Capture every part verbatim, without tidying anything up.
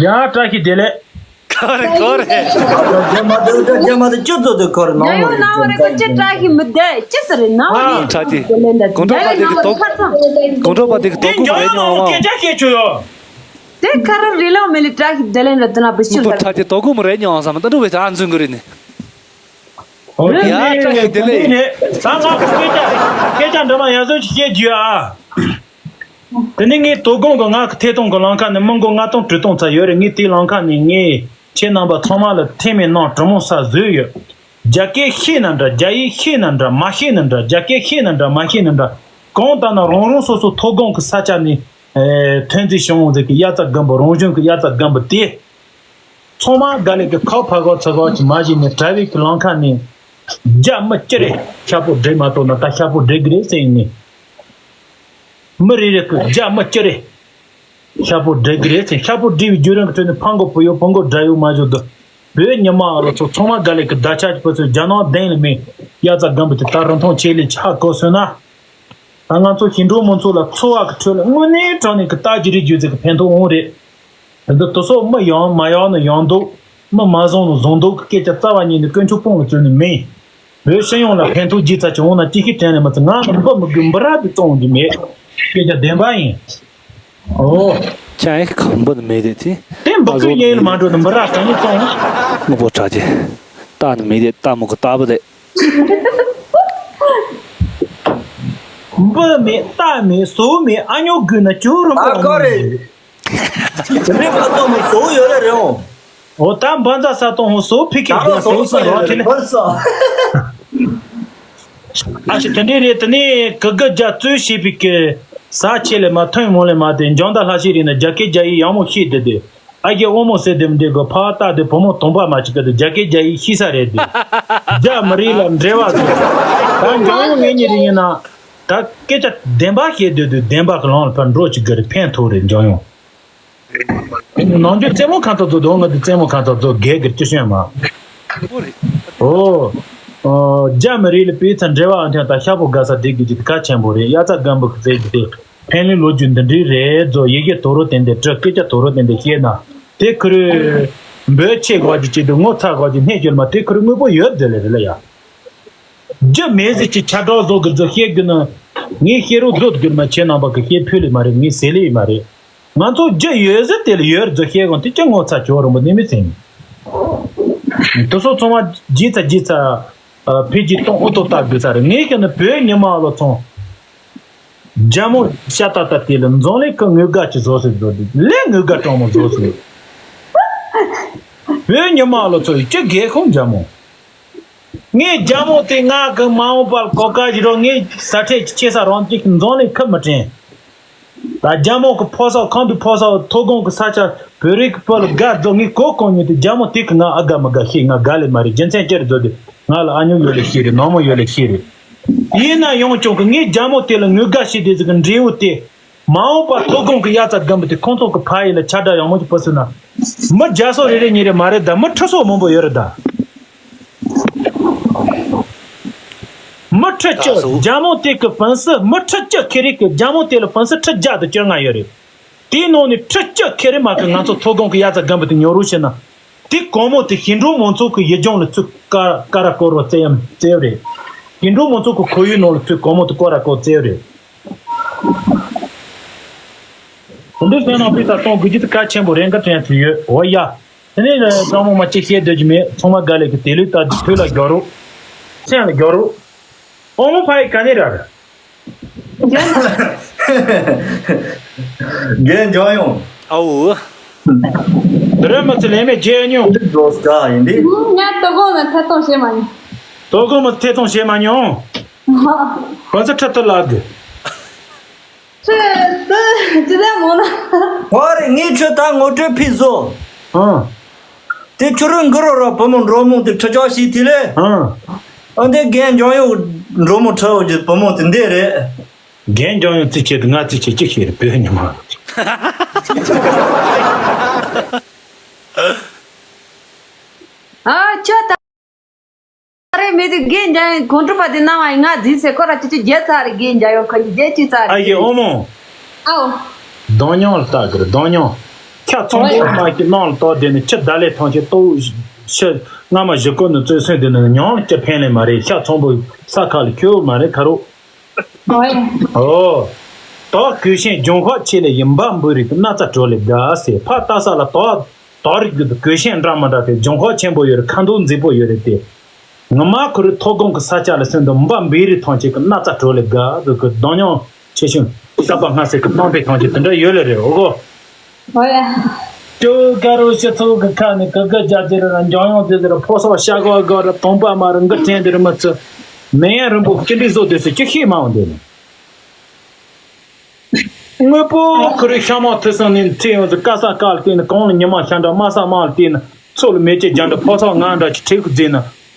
ཡ། བཀྲ་ཤིས་བདེ་ལེགས། ཁོ་རེ་ཁོ་རེ། རྒྱ་མ་དེ་རྒྱ་མ་དེ་ཅི་ཚོ་དེ་ཁོ་རེ་ནང་ཡང་ཡང་ནང་བ་རེ་ཁོ་ཅི་བཀྲ་ཤིས་མི་བདེ་ཅི་ཟེར་རེད་ནང་བ་རེད། ཁྲ་ཅི། དགོང་དྲོ་པ་དེ་གི་དོ་དགོང་དགོང་དྲོ་པ་དེ་གི་དོ་དགོང་རེད་ཉོ་བ། སྐད་ཆ་བཤད་ཆོག་ཡོ། དེ་ཁ་རུ་རི་ལང་མེ་ལི་བཀྲ་ཤིས་བདེ་ལེགས་འདྲ་དེ་ན་བུ་ཤུ་ཁྲ་ཅི་དོ་དགོང་རེད་ཉོ་བ་བསམ་ད་འགྲོ་བའི་ཟ་འཛུན་གི་རེད་ནི། ཨོ་ཡ། བཀྲ་ཤིས་བདེ་ལེགས། ད་ང་སྐད་ཆ་སྐད་ཆ་འདྲ་མ་ཡ་བཟོ་ཅིག་བཤད་རྒྱུ་ཨ། དེ་ནས་ངས་དོ་དགོང་གི་ང་གི་ཐད་གཏོང་གི་ལམ་ཁ་ནས་མི་མགོ་ལྔ་སྟོང་དྲུག་སྟོང་ཙམ་ཡོད་རེད། ངས་དེའི་ལམ་ཁ་ནས་ངས་ཁྱེད་རྣམ་པ་ཚང་མ་ལ་ཐེངས་མའི་ནང་གྲོས་མོལ་ས་བཟོས་ཡོད། རྒྱ་སྐད་ཤེས་ན་འདྲ། རྒྱ་ཡིག་ཤེས་ན་འདྲ། མ་ཤེས་ན་འདྲ། རྒྱ་སྐད་ཤེས་ན་འདྲ། མ་ཤེས་ན་འདྲ། གང་ལྟར་ན་རང་རང་སོ་སོ་མཐོ་སྒང་གི་ས་ཆ་ནས་ཨེ་ཐོན་རྫས་བྱུང་འོང་ཟེར་གི་དབྱར་རྩྭ་དགུན་འབུ། རང་བྱུང་གི་དབྱར་རྩྭ་དགུན་འབུ་དེ། ཚང་མ་དགའ་ལས་ཀྱི་ཁ་ཕ་གོ་ཚ་གོ་ཅིག་མ་བྱས་ནས་དྲ་བའི་གི་ལམ་ཁ་ནས་རྒྱ་མི་སྤྱི་རེ་ཤ་པོ་སྒྲིལ་མ་ཐུབ་ན་ད་ཤ་པོ་སྒྲིལ་གི་རེད་ཟེར་ནས། མི་རེ་རེ་གི་རྒྱ་མི་སྤྱི་རེ་ཤ་པོ་སྒྲིལ་གི་རེད་ཟེར། ཤ་པོ་སྒྲིལ་བའི་བརྒྱུད་རིམ་གི་ཁྲོད་ནས་ཕ་མགོ་བུ་ཡོད་བུ་མགོ་དགྲ་ཡོད་མ་བྱུང་དུ། བོད་ཉི་མ་ལོ་ཚོ་ཚང་མ་དགའ་ལས་ཀྱི་ད་ཆ་ཀྱི་བུ་ཚོས་རྒྱ་ནག་གདན་ལ་མེད། དབྱར་རྩྭ་དགུན་འབུ་དེ་ད་རིན་ཐང་ཆེ་ལས་ཆ་གོ་སོང་ན། ད་ང་ཚོ་ཞིང་འབྲོག་མང་ཚོགས་ལ་འཚོ་བ་གི་ཁྲོད་ལ་དངོས་གནས་དྲང་གནས་ཀྱི་རྟ་རྒྱུག་རི་རྒྱུག་ཟེར་གི་ཕན་ཐོགས་འོང་རེད། འདི་དུ་སོགས་མི་ཡང་མ་ཡག་ན་ཡང་འདུག་མི་མ་བཟང་ན་བཟང་འདུག་གི་སྐད་ཆ་རྩ་བ་ཉིད་ནས་དཀོན་མཆོག་དཔུང་ལ་བཙུན་ནས་མིན། བོད་སྤྱི་ཡོངས་ལ་ཕན་ཐོགས་ཅི་ཚ་ཅི་འོང་ན་ཅི་ཞིག་དྲན་ནས་མ་ཚད་ང་ལ་འབུ་མི་དགོས་འབུ་ར་དེ་བཙོང་རྒྱུ་མེད། སྐད་ཆ་བདེན་པ་ཡིན། ཨོ། ཅང་ཡིག་ཁམ་བུ་ནི་མེད་དེ་དེ། དེ་འབུ་ཀུ་ཡིན་མ་འགྲོ་ནི་འབུ་ར་གང་ཡིན་བཙོང་། དངོས་པོ་དྲག་ཅིག་རྟ་ནི་མེད་དེ་རྟ་མོ་གི་རྟ་བུ་དེ། འབུ་མེད་རྟ་མེད་ཟོག་མེད་ཨ་ཉོ་དགོས་ན་ཅུ་རུ་ཨ་ཁོ་རེད། དེ་འདྲའི་བར་ཐོག་ནས་བཟོ་ཡོད་ལ་རེད་འོང་། འོ་ད་འབའ་འཛའ་ས་སྟོང་ཧོ་བཟོ་ཕི་ཀི་ད་རོ་རྒྱ་བཟོ་བཟོ་ས་ས་རོ་ཡོད་དེ་ལ་ལས་བར་ས། ཨ་ཞེ་དེ་འདྲའི་རེད། དེ་ནས་གི་གི་རྒྱ་རྩོད་བྱས་པའི་གི་ས་ཆེ་ལས་མ་ཐོན་མོ་ལས་མ་དེ་འཇང་ད་ལྷ་ཤེས་རིག་ན་རྒྱ་སྐད་རྒྱ་ཡིག་ཡག་མོ་ཤེས་བསྡད་དེ། ཨ་རྒྱ་དབང་མོ་ཟེར་དེ་མི་འདྲ་གི་ཕ་ཏ་དེ་བུ་མོ་དོང་པ་མ་ཅིག་གི་དེ་རྒྱ་སྐད་རྒྱ་ཡིག་ཤེས་ས་རེད་དེ། རྒྱ་མི་རིགས་ལ་འབྲེལ་བ་དེ། ད་འཇང་ཡོང་ངེད་གཉིས་རེད་ཡིན་ན། ད་སྐད་ཆ་བདེན་པ་བཤད་སྡོད་དུས་བདེན་པ་གི་ལམ་ལ་ཕར་འགྲོ་ཅིག་གི་རེད། ཕན་ཐོགས་རེད་འཇང་ཡོང་། ནང་ཆོས་རྩེད་མོ་ཁ་ཐོག་ཚོ་དོ་ང་དུ་རྩེད་མོ་ཁ་ཐོག་ཚོ་རྒས་གི་ཅི་ཤོད་མ། ཨོ། རྒྱ་མི་རིགས་ལ་དཔེ་ཚ་འབྲེལ་བ་ཨ་འཐེན་ད་ཤ་པོ་དགའ་ས་དེ་གི་ཅི་གལ་ཆེན་པོ་རེད། དབྱར་རྩྭ་དགུན་འབུ་གི་རྩེད་གི་དེ་ཕན་ལས་ལོ་རྒྱུས་འདི་འདྲའི་རེད་ཚོ། ཡི་གེ་དོ་རུ་བསྟན་ཏེ་བྲི། སྐད་ཆ་དོ་རུ་བསྟན་ཏེ་བཤད་ན་དེ་ཁུ་རུ་འབོད་ཆེ་གོ་གི་ཅི་དུ་ངོ་ཚ་གོ་གི་སྣེ་ཤོར་མ་དེ་ཁུ་རུ་དངོས་པོ་ཡོད་དེ་ལས་རེད་ལ་ཡ། རྒྱུ་མེད་ཟེར་གྱི་ཆ་གྲགས་བཟོ་དགོས་ཚོ་བཤད་དགོས་ན། ངས་བཤད་རོགས་བཟོ་དགོས་མ་ཁྱེད་རྣམ་པ་གི་བཤད་ཕོད་ལས་མ་རེད། ངས་ཟེར་ལས་མ་རེད། ང་ཚོ་རྒྱུ་ཡོད་ཟེར་དེ་ལ་ཡོད་རེད་ཚོ་བཤད་གོང་དེ་ཅི་ངོ་ཚ་ཇོ་རིན་པོ་ནི་མི་ཟིན། དེ་ཚོ་ཚང་མ་རྗེས་ཚ་རྗེས་ཚ་ཕལ་ཆེར་གཏོང་ཨོ་ཏོ་བཏགས་དགོས་ས་རེད། ངས་བཤད་ན་བོད་ཉི་མ་ལོ་ཚོང་རྒྱ་མོ་ཤ་ཏག་ཏག་དེ་ལ་འཛམ་གླིང་ཁ་ངོས་དགའ་ཅི་བཟོ་ཟེར་བཟོ་དེ་ལས་ངོས་དགའ་གྲོང་མོ་བཟོ་ཟེར། བོད་ཉི་མ་ལོ་ཚོ་ཡི་ཅི་རྒས་ཁོང་རྒྱ་མོ། ངས་རྒྱ་མོ་དེ་ང་གི་མ་འོངས་པར་གོ་སྐབས་ཞིག་རོགས་ངས་ས་ཁྲལ་གྱི་ཆེ་ས་རང་གཅིག་གི་འཛམ་གླིང་ཁ་མི་དྲན། ད་རྒྱ་མོ་གི་ཕོ་ས་ཁམས་པའི་ཕོ་ས་མཐོ་སྒང་གི་ས་ཆ་བོད་རིགས་ཀྱི་བུ་ལ་དགའ་རྫོགས་ངས་གོ་གོང་ཉིད་དུ་རྒྱ་མོ་དེ་གི་ང་ཨ་དགའ་མི་དགའ་ཤེས། ང་དགའ་ལས་མ་རེད། རྒྱུ་མཚན་ཅི་རེད་ཟེར་དུས་ང་ལ་ཨ་ཉོ་ཡོད་ལས་ཤེས་རེད། ནག་མོ་ཡོད་ལས་ཤེས་རེད། ཡིན་ན་ཡང་ཀྱང་གི་ངས་རྒྱ་མོ་དེ་ལ་ངོས་དགའ་ཤེས་དེ་ཟིག་གི་འབྲས་བུ་དེ། མ་འོངས་པ་མཐོ་སྒང་གི་དབྱར་རྩྭ་དགུན་འབུ་དེ་ཁོང་ཚོ་གི་ཕ་ཡུལ་ལ་ཁྱབ་བསྒྲགས་ཡག་མོ་ཅིག་སྤེལ་སོང་ན། མི་བརྒྱ་སོ་རེ་རེ་གཉིས་རེ་མ་རེད་ད། མི་ཁྲི་སོ་མང་པོ་ཡོད་རེད་ད། མི་ཁྲི་བཅུ། རྒྱ་མོ་དེ་གི་ཕན་སི་མི་ཁྲི་བཅུ་ཁེ་རེ་གི་རྒྱ་མོ་དེ་ལ་ཕན་སི་ཁྲི་བརྒྱ་དང་བཅོ་ལྔ་ཡོད་རེད། དེའི་ནང་ནས་ཁྲི་བཅུ་ཁེ་རེ་མ་གི་ང་ཚོ་མཐོ་སྒང་གི་དབྱར་རྩྭ་དགུན་འབུ་དེ་ཉོ་རོགས་བྱས་ན། དེ་གོང་མོ་དེ་ཞིང་འབྲོག་མང་ཚོགས་ཀྱི་ཡུལ་ལྗོངས་ལ་ཚུར་ཀ་ཀ་ར་སྐོར་རོགས་བཙལ་ཡམ་བཙལ་རེད། ཞིང་འབྲོག་མང་ཚོགས་ཀྱི་ཁོར་ཡུག་ནང་ལ་ཚུར་གོང་མོ་དེ་སྐོར་ར་སྐོར་བཙལ་རེད། དེ་འདྲའི་སེམས་ནང་པའི་ས་སྟོང་དགོས་རྒྱུ་དེ་གལ་ཆེན་པོ་རེད་འགའ་དྲན་ཚུལ་ཡོད། འོ་ཡ། དེ་ནས་ལ་ཀྲང་མོ་མ་ཅིག་བཤད་སྡོད་ཀྱི་མེད། ཚང་མ་དགའ་ལས་ཀྱི་དེ་ལུས་ལྟ་དུས་ལ་རྒྱོ་རུ། སེམས་ལ་རྒྱོ་རུ། ཨོ་མོ་ཕ་ཡི་ག་ནས་ར་ར། རྒན་འཇང་ཡོང་། ཨའུ། རེ་མ་ཚི་ལེ་མེ་ཇེ་ཉུ། འདི་རྫོགས་ཀ་ཡིན་དེ། ང་དོ་དགོང་ནས་ཐད་གཏོང་བྱེད་མ་མྱོང་། དོ་དགོང་མ་ཐད་གཏོང་བྱེད་མ་མྱོང་། ཧ། ཁོ་ཚོ་ཁྲི་ཐུར་ལ་དགོས། ཁྲི་དུ་ཇི་ལྟར་མོ་ན། ཧོ་རེ་ངའི་ཁྲི་ད་ངོ་སྤྲོད་ཕི་བཟོ། ཨང་། དེ་ཁྱོད་རང་འགུལ་རོགས་ར་བུ་མོ་འགྲོ་མོ་དེ་ཁྲི་ཆག་ཞིག་དེ་ལས། ཨང་། ཨ་འདི་རྒན་འཇང་ཡོང་འགྲོ་མོ་ཁྲི་འོ་གི་བུ་མོ་དེ་འདི་རེད། རྒན་འཇང་ཡོང་རྩིས་ཆེད་དུ་ང་རྩིས་ཆེད་ཅི་ཤེས་རེད་བོད་ཉི་མ། ཨ་ཁྱོད་ད། རེད་མི་དེ་རྒན་འཇང་ཡོང་གོང་གྲུབ་པ་དེ་གནང་བ་ཡིན་ང་རྫིས་ཟེར་ཁོ་ར་ཅི་ཅི་རྒྱལ་ཚར་རེད། རྒན་འཇང་ཡོང་ཁ་ཉིན་རྒྱལ་ཅི་ཚར་རེད། ཨ་ཡེ་ཨོ་མོ། ཨའོ། གདོང་མྱོང་ལ་ལྟ་དགོས་རེད། གདོང་མྱོང་། ཤ་ཚོན་པོ་མ་ཞིག་ནང་ལ་གཏོར་བསྡད་ནས་ཁྱི་ད་ལས་ཐང་ཆད་ལྟོ་ཤི་རྔ་མ་བཞི་སྐོར་ནས་བཙོས་སོང་དེ་ནི་མྱོང་ལ་ཅི་ཕན་ལས་མ་རེད། ཤ་ཚོན་པོ་ས་ཁ་ལ་ཁྱེར་མ་རེད་ཁ་རོག་ཨོ། དོག་གོས་ཆེན་ལྗོན་ཤོག་ཆེ་ལས་ཡིན་འབའ་འབུ་རིགས་ཀྱི་ན་ཚ་དྲོ་ལས་དགའ་ཟེར། ཕ་ལྟ་ས་ལ་དོག་དོག་རིགས་རྒྱུ་གོས་ཆེན་འདྲ་མི་འདྲ་དེ་ལྗོན་ཤོག་ཆེན་པོ་ཡོད་རེད། ཁ་མདོག་མཛེས་པོ་ཡོད་རེད་དེ། ངོ་མ་ཁོ་རེ་ཐོག་སྒང་གི་ས་ཆ་ལ་སོན་དུ་འབའ་འབུ་རིགས་ཐམས་ཅད་ཀྱི་ན་ཚ་དྲོ་ལས་དགའ་ཟེར་གི་གདོང་མྱོང་ཆེ་ཆུང་བསྐལ་པ་སྔ་ཟེར་གི་གཏམ་དཔེ་ཐམས་ཅད་དེ་འདྲ་ཡོད་ལེ་རེད། འོ་གོ། ཨོ་ཡ། ཅོ་ཀ་རོ་སྤྱི་ཚོགས་ཀྱི་ཁ་ནས་ཀི་ཀི་རྒྱ་ཆེ་རེ་ར་འཇང་ཡོང་དེ་ཟེར་ཕོ་སོགས་ཤ་གོ་གོ་ར་དོང་པ་མ་རུ་འགི་ཕྲན་དེ་རུ་མི་ཚུ་མེ་ཡང་རིན་པོ་སྐྱིད་འདི་བཟོ་དེ་སུ་ཅི་ཤེས་མ་འོང་དེ་ནི། དངོས་པོ་ཁུ་རུ་ཤ་མང་ཐུ་སང་ནས་ཚེ་ཡོངས་སུ་ཀ་ས་ཀ་ལ་བལྟས་ནས་གང་ལ་ཉི་མ་ཤ་འདྲ་དམའ་ས་དམའ་ལ་བལྟས་ནས་ཚོ་ལ་མེ་ལྕེ་རྒྱ་འདྲ་ཕོ་སོགས་ང་འདྲ་ཅི་ཁྲིད་ཁུ་རྫས་ན་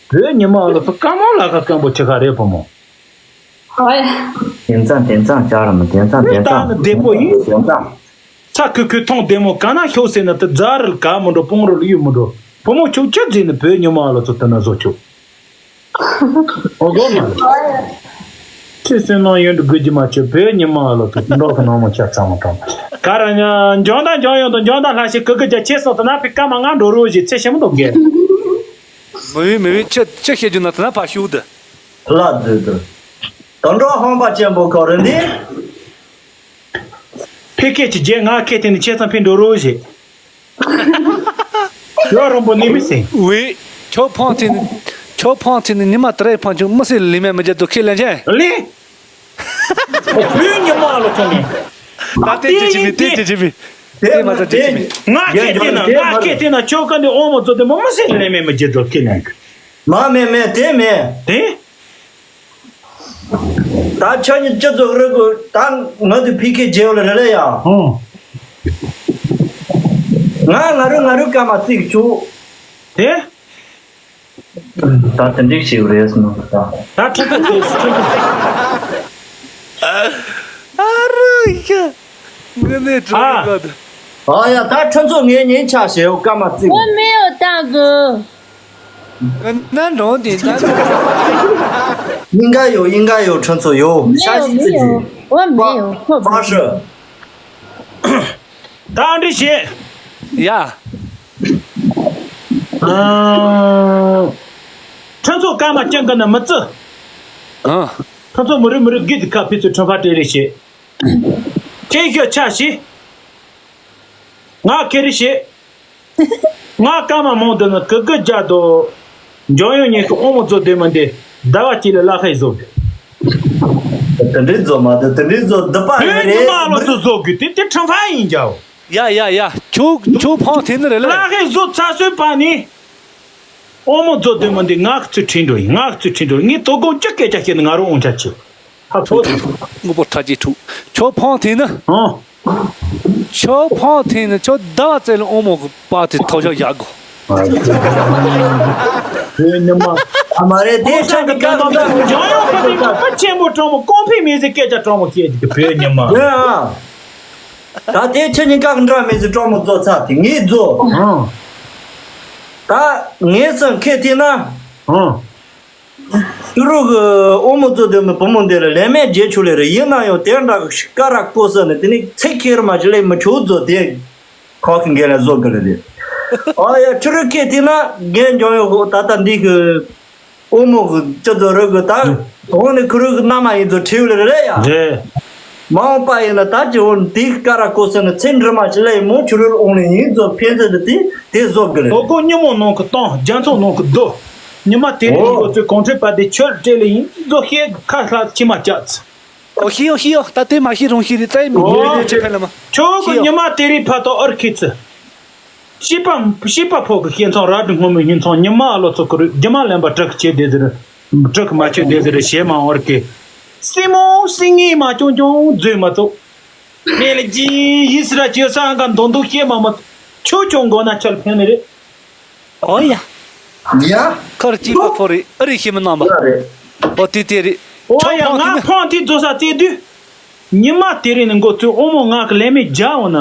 བོད་ཉི་མ་ལ་སུ་དཀའ་མོ་ལ་ཁ་སྐམ་པོ་ཆེ་ཁ་རེད་བུ་མོ། ཨོ་ཡ། དེང་སང་དེང་སང་ཅག་ར་མ་དེང་སང་དེང་ད་སང་ནི་བདེ་པོ་ཡིན། དེང་སང་། ཚ་ཁུ་ཁུ་ཐོང་བདེ་མོ་ག་ན་ཤོག་ཟེར་ན་དེ་རྫ་རལ་ག་མི་འགྲོ་སྤུང་རོལ་གཡུ་མི་འགྲོ་བུ་མོ་ཁྱོད་ཅི་རྫས་ནི་བོད་ཉི་མ་ལ་ཚོ་དེ་ན་བཟོ་ཆོག་ཨོ་གོ་མ་རེད། ཁྱོད་སེམས་ནང་ཡོད་འདྲི་དགོས་ཀྱི་མ་ཆོད་བོད་ཉི་མ་ལ་ཚོ་འགྲོ་གི་ནང་མ་ཆ་ཚང་མ་དང་ག་ར་ཉ་འཇོན་ད་འཇོན་ཡོང་དང་འཇོན་ད་ལྷ་ཞིག་གི་གི་རྒྱ་ཆེ་སོང་དེ་ན་ཕི་ཀ་མ་ང་འགྲོ་རོགས་ཞེས་ཚེ་ཞིམ་མདོག་གེ། མི་བི་མི་བི་ཆི་ཆི་བཤད་རྒྱུ་ན་དེ་ན་ཕ་ཤུག་དུ། ལ་རྫུས་དུ། དོན་གྲོགས་ཧོང་པ་ཅན་པོ་ཁོ་རེ་འདི། ཕི་ཁེ་ཅི་རྗེས་ང་ཁེ་དེ་ནི་ཆེ་ཚང་ཕི་འགྲོ་རོགས་ཞེས། ཡོ་རོང་པོ་ནི་མི་སེ། ཝེ། ཁྱོད་ཕོང་ཐི་ནི། ཁྱོད་ཕོང་ཐི་ནི་ཉི་མ་དེ་རེ་ཕོང་ཆུང་མི་སེ་ལི་མེ་མི་རྒྱ་དུ་ཁེ་ལེན་ཅན། ལི། བུ་ཉི་མ་ལོ་ཚོ་ནི། ད་དེ་ཅི་ཅི་མི་དེ་ཅི་ཅི་མི། དེ་མ་ཚ་ཅི་ཅི་མི། ང་ཁེ་དེ་ན་ང་ཁེ་དེ་ན་ཁྱོད་ཀ་ནི་ཨོ་མོ་ཚོ་དེ་མོ་མི་སེ་ལི་མེ་མི་རྒྱ་དུ་ཁེ་ལེན་གི། མ་མེ་མེ་དེ་མེ། དེ། ད་ཁྱོད་ཉིད་སྤྱི་ཚོགས་རིག་དགོས་ད་ང་དུ་ཕི་ཁེ་རྗེ་བོ་ལ་རེ་ལེ་ཡ། ཧུང་། ང་ང་རུ་ང་རུ་ཀ་མ་བརྩིགས་བྱུང་། དེ། ད་དེ་འགྲིག་ཞིག་རེད་སོང་ད། ད་ཁྲི་ཁ་ཁྲི་ཁྲི་ཁ། ཨ་རུ་ཡ། ངི་ནས་གྲོགས་ཡོད་ག་ད། ཨ་ཡ་ད་ཁྲི་ཚོ་ངའི་ཉིན་ཆགས་ཞེས་ཀ་མ་བརྩིགས། 我没有，大哥。 那种的，那种。 应该有，应该有，陈楚有，没有，没有，我没有，我不是。 ད་འདྲི་བྱེད། ཡ། ཁྲི་ཚོ་སྐར་མ་སྐྱེ་གི་ནི་མི་བརྩི། ཨ། ཁྲི་ཚོ་མི་རུ་མི་རུ་དགེ་དི་ཁ་ཕི་ཚོ་ཁྲི་ཕ་སྤྲེལ་རེ་བྱེད། ཁྱེད་ཤོད་ཆ་ཞིག་ང་ཁེ་རེ་བྱེད། ང་སྐར་མ་མང་དུ་ནི་གི་གི་རྒྱ་དོ། འཇོན་ཡོང་ཉེ་གི་ཨོ་མོ་ཚོ་དེ་མི་འདི་ཟླ་བ་གཅིག་ལ་བླ་ཁའི་བཟོ་དགོས། དེ་འདྲའི་བཟོ་མ་དེ་དེ་འདྲའི་བཟོ་འདི་པ་བོད་ཡིན་ཉི་རེད། མ་ལོ་ཚོ་བཟོ་དགོས་དེ་དེ་ཁྲིམས་ཕ་ཡིན་ཀྱའོ། ཡ་ཡ་ཡ། ཁྱོད་ཁྱོད་ཕོང་ཐེ་ནི་རེད་ལ། བླ་ཁའི་བཟོ་ཚ་སོས་པ་ནི། ཨོ་མོ་བཟོ་དེ་མི་འདི་ངག་ཚུལ་ཁྲིད་འགྲོ་ཡིན། ངག་ཚུལ་ཁྲིད་འགྲོ་ངས་དོ་དགོང་ཅི་སྐད་ཆ་བཤད་ནི་ང་རང་དབང་ཆ་ཆེ། ཧ་ཐོ། དངོས་པོ་ཁྲ་ཅིག་འཁྲུག་ཁྱོད་ཕོང་ཐེ་ནི། ཨང་། ཁྱོད་ཕོང་ཐེ་ནི་ཁྱོད་ཟླ་བ་ཙེ་ལ་ཨོ་མོ་གི་པ་དེ་ཐོ་ཞག་ཡག་གོ། བོད་ཉི་མ། ཨ་མ་རེད་དེ་ཆ་གི་ཀ་ཀ་ཀ་ཀ་ཀ་ཆེན་པོ་གྲོང་མོ་ཀོང་ཕི་མི་ཟེར་སྐད་ཆ་གྲོང་མོ་སྐད་ཀྱི་བོད་ཉི་མ། ཡ། ད་དེ་ཆ་གཉིས་ཀ་གི་འདྲ་མི་ཟེར་གྲོང་མོ་རྫོགས་ཚར་དེ་ངས་རྫོགས། ཨང་། ད་ངས་སང་ཁེ་ཐེ་ན། ཨང་། ཤུ་རུ་གི་ཨོ་མོ་ཚོ་དེ་མི་བུ་མོ་འདི་ལ་ལས་མེད་རྗེས་ཆུ་ལས་རེད་ཡིན་ན་ཡང་དེ་འདྲ་གི་ཤི་ཀ་ར་ཀོ་ས་ནི་དེ་ནི་ཚེ་ཁེར་མ་ཅི་ལས་མི་ཆོག་ཚོ་དེ་ཁོག་གི་འགན་ལ་བཟོ་གི་རེད། ཨ་ཡ་ཤུ་རུ་ཁེ་དེ་ན་འགན་འཇོག་ཡོད་གོ་ད་ལྟ་འདི་གི་ཨོ་མོ་གི་ཅི་ཚོ་རུ་གི་ད་གོང་ནི་ཁུ་རུ་གི་མནའ་མ་ཡིན་ཚོ་ཁྲིའུ་ལས་རེད་ཡ། རེད། མ་འོངས་པ་ཡིན་ན་ད་ཅི་འོ་འདི་ཀ་ར་ཀོ་ས་ནི་ཚེ་འགྲིག་མ་ཅི་ལས་མོ་ཆུ་རུ་ཨོང་ནི་ཡིན་ཚོ་ཕན་ཚུན་དེ་དེ་བཟོ་གི་རེད། ཨོ་གོ་ཉི་མོ་ནང་གི་སྟོང་རྒྱ་མཚོ་ནང་གི་རྡོ། ཉི་མ་དེ་རིང་འགོ་ཚུགས་གོང་ཁྲོས་པ་དེ་ཁྱོད་སྤྲད་ལེ་ཡིན་རྫོགས་ཤེས་ཁ་ལྷག་ཕྱི་མ་བཅག་ཚུ། ཨོ་ཤི་ཡོ་ཤི་ཡོ་ད་དེ་མ་ཤི་རུང་ཤི་རི་ཙའི་མི་རྒྱུ་རེ་ཆེ་ཕན་ལ་མ། ཁྱོད་ཀྱི་ཉི་མ་དེ་རིང་ཕ་ཏོ་ཨར་ཁི་ཚུ། ཤི་པ་ཤི་པ་ཕོ་གི་ཤེས་ཚང་ར་དྲི་སྔོན་མོ་ཉིན་ཚང་ཉི་མ་ལོ་ཚོ་ཁུ་རུ་རྒྱུ་མ་ལེན་པ་དྲག་ཆེ་དེ་ཟེར། དྲག་མ་ཆེ་དེ་ཟེར་ཞེ་མ་ཨོར་ཀེ། སྲིང་མོ་སྲིང་ངེ་མ་ཅུང་ཅུང་རྫུས་མ་ཚོ། མེ་ལ་ཅི་ཡིས་ར་ཅི་ས་ག་མདོ་མདོ་ཤེས་མ་མ། ཆོ་ཆོ་མགོ་ན་ཆལ་ཕན་ནི་རེད། ཨོ་ཡ། ཡ། ཁར་ཅི་པ་ཕོ་རེ་ཨ་རི་ཤི་མི་ནང་པ། ཡ་རེད། ཨོ་ཏི་ཏི་རེ། ཨོ་ཡ་ང་ཕོང་ཏི་རྫོ་ས་ཙེ་དུས། ཉི་མ་དེ་རིང་ནི་འགོ་ཚུགས་ཨོ་མོ་ང་གི་ལས་མེད་རྒྱ་འོ་ན་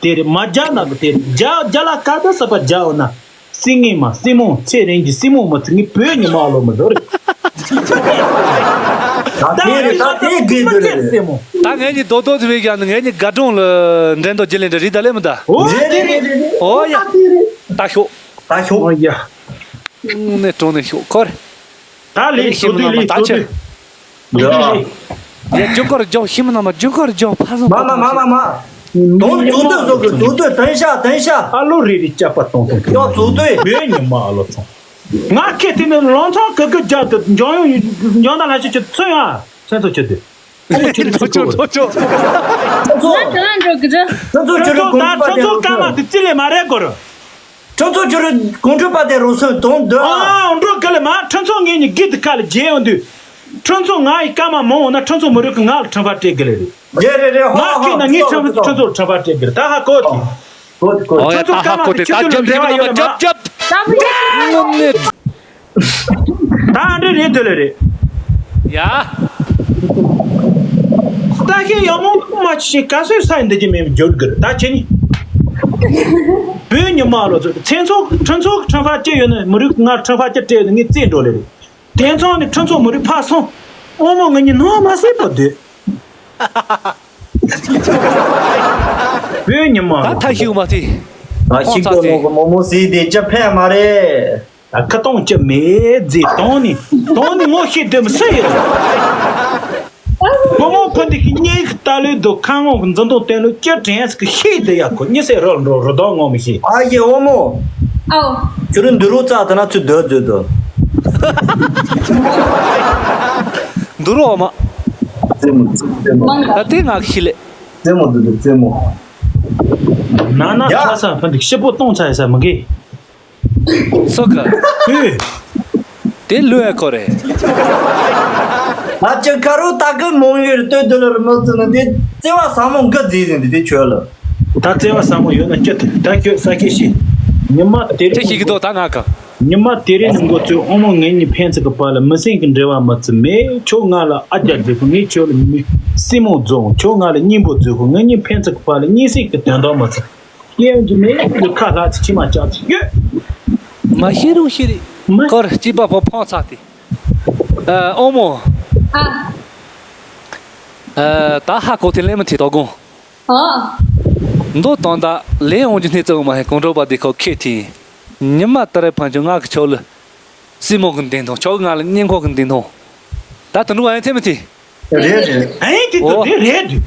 དེ་རེད་མ་རྒྱ་ན་གི་དེ་རེད་རྒྱ་རྒྱ་ལ་ཀ་ད་ས་པ་རྒྱ་འོ་ན། སྲིང་ངེ་མ་སྲིང་མོ་ཚེ་རིང་གི་སྲིང་མོ་མ་ཚིག་ངེ་བོད་ཉི་མ་ལོ་མི་ལོ་རེད། ད་དེ་རེད། ད་དེ་དགོས་འདུག་རེད། ད་ངས་ནི་རྡོག་རྡོག་ཟེར་བའི་ཡང་ནི་ངས་ནི་དགའ་སྒྲུང་ལ་འགྲན་ཟླ་བརྒྱུད་ལས་འདྲ་རེད་ད་ལེ་མི་ད། ཨོ་རེད་རེད་རེད་རེད། ཨོ་ཡ། ད་ཤོག་ད་ཤོག་ཨོ་ཡ། ནས་གྲོང་ནས་ཤོག་ཁོར། ད་ལས་ཤིམ་ནང་མ་ད་ཆེ། ཡ་ཇོ་ཀར་ཇོ་ཤིམ་ནང་མ་ཇོ་ཀར་ཇོ་ཕ་སོང་མ་མ་མ་མ་མ། དོན་ཚོགས་འདུ་བཟོ་དགོས། ཚོགས་འདུ་དོན་ཤ་དོན་ཤ། ཨ་ལོ་རེ་རེ་སྐྱག་པ་གཏོང་གཏོང་གཏོང་། ཡང་ཚོགས་འདུ་བོད་ཉི་མ་ཨ་ལོ་ཚོང་། ང་ཁེ་དེ་ནི་ལོང་ཚང་གི་གི་རྒྱ་དུ་འཇང་ཡོང་འཇང་ད་ལ་ཤི་ཆུ་ཚོན་ཡང་ཚོན་ཚོགས་ཆུ་དུ། ཁྲོ་ཆོ་ཁྲོ་ཆོ། ཁྲོ་ཆོ། ཁྲོ་ཆོ། ཁྲོ་ཆོ་ད་ཁྲོ་ཆོ་སྐར་མ་དེ་རྩི་ལས་མ་རེད་གོ་ར། ཁྲོ་ཚོ་ཁྱོད་རང་གོང་ཁྲོ་པ་དེ་རུ་སོན་དོན་འདོད་ཨ། ཨ་འགྲོ་གི་ལ་མ་ཁྲོ་ཚོ་ངེད་གཉིས་གི་དི་ཁ་ལ་རྗེས་ཡོང་དུས། ཁྲོ་ཚོ་ང་ཡི་སྐར་མ་མང་བོ་ན་ཁྲོ་ཚོ་མི་རུ་གི་ང་ལ་ཁྲོམ་པ་སྤྲད་གི་ལ་རེད། རེད་རེད་རེད། ཧོ་ང་ཧོ་ཁྱེད་ན་ངའི་ཁྲོམ་པ་ཁྲོ་ཚོ་ལ་ཁྲོམ་པ་སྤྲད་གི་རེད། ད་ཧ་གོ་དེ། གོ་དེ་གོ་ཨོ་ཡ། ཁྲོ་ཚོ་ད་ཧ་སྐར་མ་གོ་དེ་དེ་ཁྱོད་ད་ཚོ་ལ་འབྲེལ་བ་ཡོད་ལ་མ། རྒྱབ་རྒྱབ། ད་འདྲ་རེད་དོ་ལ་རེད། ཡ། ད་ཁྱེད་ཡག་མོ་མ་ཤེས་ག་སོས་ས་ཡིན་འདི་ཀྱི་མེད་འཇོར་གི་རེད་ད་ཁྱེད་ནི། བོད་ཉི་མ་ལོ་ཚོད་ཚེ་ཚོགས་ཁྲིམས་ཚོགས་ཁྲིམས་ཁ་སྐྱེ་ཡོད་ན་མི་རིགས་ང་ཁྲིམས་ཁ་སྐྱེ་སྤྲད་ཡོད་ན་ངས་རྩིས་འགྲོ་ལེ་རེད། དེང་སང་ནི་ཁྲིམས་ཚོགས་མི་རིགས་ཕར་སོང་། དབང་མོ་ང་གཉིས་ནང་མ་སྲིད་པ་སྡོད། བོད་ཉི་མ་ད་ལོ་ཐ་ཤིའུ་མ་ཐི། ད་ཤིག་ཏོ་ནོ་གི་མོ་མོ་སི་དེ་ཅི་ཕན་མ་རེད། ད་ཁ་གཏོང་ཅི་མེད་རྫི་གཏོང་ནི་གཏོང་ནི་ངོ་ཤེས་དོན་སུ་ཡོད། ཁོ་མོ་ཕ་འདི་གི་སྙེག་ལྟ་ལོས་དོ་ཁ་ངོ་གི་འཛིན་དོང་བསྟན་ལོས་ཅི་དྲན་སི་གི་ཤེས་དེ་ཡག་ཁོ་གཉིས་སེ་རོལ་འགྲོ་རོ་དོ་ངོ་མི་ཤེས། ཨ་ཡེ་ཨོ་མོ། ཨའོ། ཁྱོད་རང་འདི་རུ་རྩ་དེ་ན་ཚུར་སྡོད་སྡོད་དོ། འདི་རུ་ཨོ་མ། རྩེད་མོ་རྩེད་མོ། ད་དེ་ང་གི་ཤི་ལེ། རྩེད་མོ་སྡོད་སྡོད་རྩེད་མོ། ན་ན་ཡ། ཁ་ས་ཕ་འདི་ཤི་པོ་གཏོང་ཚ་ཡ་ས་མི་དགེ། སོ་ག་ཨེ། དེ་ལུས་ཡ་ཁོ་རེད། ང་ཅི་ཁ་རུ་ད་གི་མོང་ཡུལ་སྟོད་དུ་ལར་མི་ཚུ་ནི་དེ་བརྩེ་བ་ཟབ་མོ་འགའ་མཛེས་ཟིན་དེ་དེ་ཆོས་ལ། ད་བརྩེ་བ་ཟབ་མོ་ཡོད་ན་སྐྱོ་ཐུབ་ད་ཁྱོད་ས་ཁྱེད་ཤི། ཉི་མ་དེ་རིང་ཁྱེད་ཤི་གི་དོ་ད་ང་ག་ཉི་མ་དེ་རིང་ནི་འགོ་ཚུགས་ཨོ་མོ་ངེད་གཉིས་ཕན་ཚུན་གི་བར་ལ་མི་སེམས་ཀྱི་འབྲེལ་བ་མི་ཚུགས་མེད། ཁྱོད་ང་ལ་ཨ་རྒྱ་རྫི་ཕུ་ངས་ཁྱོད་ལ་མི་སྲིན་མོ་རྫོང་ཁྱོད་ང་ལ་སྙིང་པོ་རྫི་ཕུ་ངེད་གཉིས་ཕན་ཚུན་གི་བར་ལ་གཉིས་སྲིད་ཀྱི་དོན་དག་མི་ཚུགས། སྐྱེ་ཡོང་གི་མེད་ཀྱི་ཁ་ལྷག་ཚེ་ཕྱི་མ་བཅག་ཚེ་ཡོད། མ་ཤེས་རུང་ཤེས་རེད། མ་སྐོར་གཅིག་པ་པོ་ཕོང་ཚག་དེ། ཨ་ཨོ་མོ། ཨ། ཨ་ད་ཧ་གོ་དེ་ལེན་མི་ཐེ་དོ་དགོང་། ཨ། མདོ་དོན་དག་ལེན་འོང་རྒྱུ་སྣེ་ཙམ་མ་ཧེ་གོང་གྲོགས་པ་དེ་ཁོ་ཁེ་ཐི། ཉི་མ་ལྟར་ཕན་ཆོད་ང་གི་ཆོག་ལ། སྲིན་མོ་གི་འདེང་ཐོང་ཆོག་ང་ལ་སྙིང་ཁོག་གི་འདེང་ཐོང་། ད་དུ་འགྲོ་བ་ཡང་ཐེ་མི་ཐེ། རེད་རེད། ཨེ་དེ་ཚོ་ཨོ། དེ་རེད་དུ།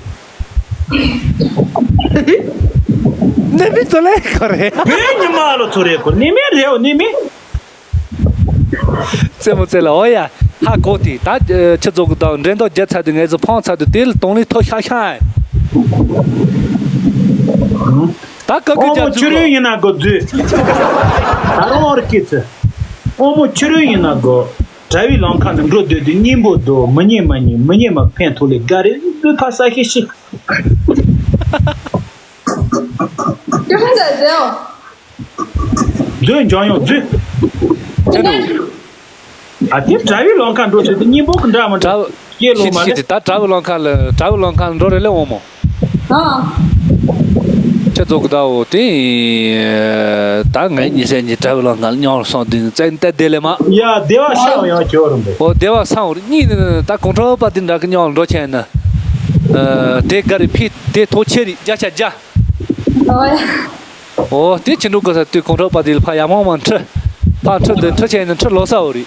ནི་མི་ཚོ་ལས་ཁོ་རེད། བོད་ཉི་མ་ལོ་ཚོ་རེད་ཁོ་ནི་མི་རེད་འོ་ནི་མི། རྩེད་མོ་རྩེ་ལ་ཨོ་ཡ། ཧ་གོ་དེ་ད་ཁྱི་ཚོ་གི་ད་འགྲན་ཟླ་བརྒྱབ་ཚར་དུས་ངས་ཚོ་ཕང་ཚར་དུས་དེ་ལ་གཏོང་ལེན་ཐོ་ཤ་ཤ་ཨེ། ད་ཀ་ཀི་ཨོ་རྒྱ་མོ་ཆུ་རུད་ཡིན་ན་གོ་རྫུས། ད་རུང་ཨོ་ར་ཀི་ཚི། ཨོ་མོ་ཆུ་རུད་ཡིན་ན་གོ། གྲྭ་བའི་ལམ་ཁ་ནས་འགྲོ་སྡོད་དུས་སྙིང་པོ་རྡོ་མི་ཉེས་མ་ཉེས་མི་ཉེས་མ་ཕན་ཐོགས་ལས་དགའ་རེ་རྫུས་ཕ་ས་ཤེ་ཤི། ཀྱི་ཧོན་ཟེར་ཟེར་ཨོ། རྫུས་འཇོན་ཡོང་རྫུས། ཁྱེད་དུ། ཨ་དེ་གྲྭ་བའི་ལམ་ཁ་འགྲོ་སྡོད་དུས་སྙིང་པོ་གི་འདྲ་མི་འདྲ། གྲྭ་བ། སྐྱེས་ལོ་མ་ཤི་ཤི་ལེ། དེ་ད་གྲྭ་བའི་ལམ་ཁ་ལ་གྲྭ་བའི་ལམ་ཁ་ལ་འགྲོ་རེ་ལེ་འོ་མོ། ཨ། ཁྱེད་ཚོ་གི་ད་འོ་དེ། ད་ངའི་ཉི་ཤེས་ཉི་གྲྭ་བའི་ལམ་ཁ་ལ་མྱོང་སོང་དུས་བཙན་ཏེ་བདེ་ལེ་མ། ཡ་བདེ་བ་ཤ་ཡང་ཁྱོད་རུ་འདུག་ཨོ་བདེ་བ་སང་བར་གཉིས་ནི་ད་གོང་ཁྲོ་པ་དེ་འདྲ་གི་མྱོང་འགྲོ་ཆེན་ན། དེ་ག་རེ་ཕི་དེ་ཐོ་ཆེ་རི་བརྒྱ་ཆ་བརྒྱ། ཨོ་ཡ། ཨོ་དེ་ཕྱི་འགྲོ་གི་ས་དུས་གོང་ཁྲོ་པ་དེ་ལ་ཕ་ཡ་མང་མང་ཁྲི། ཕ་ཁྲི་འདི་ཁྲི་ཆེན་ནི་ཁྲི་ལོ་ས་འོ་རི།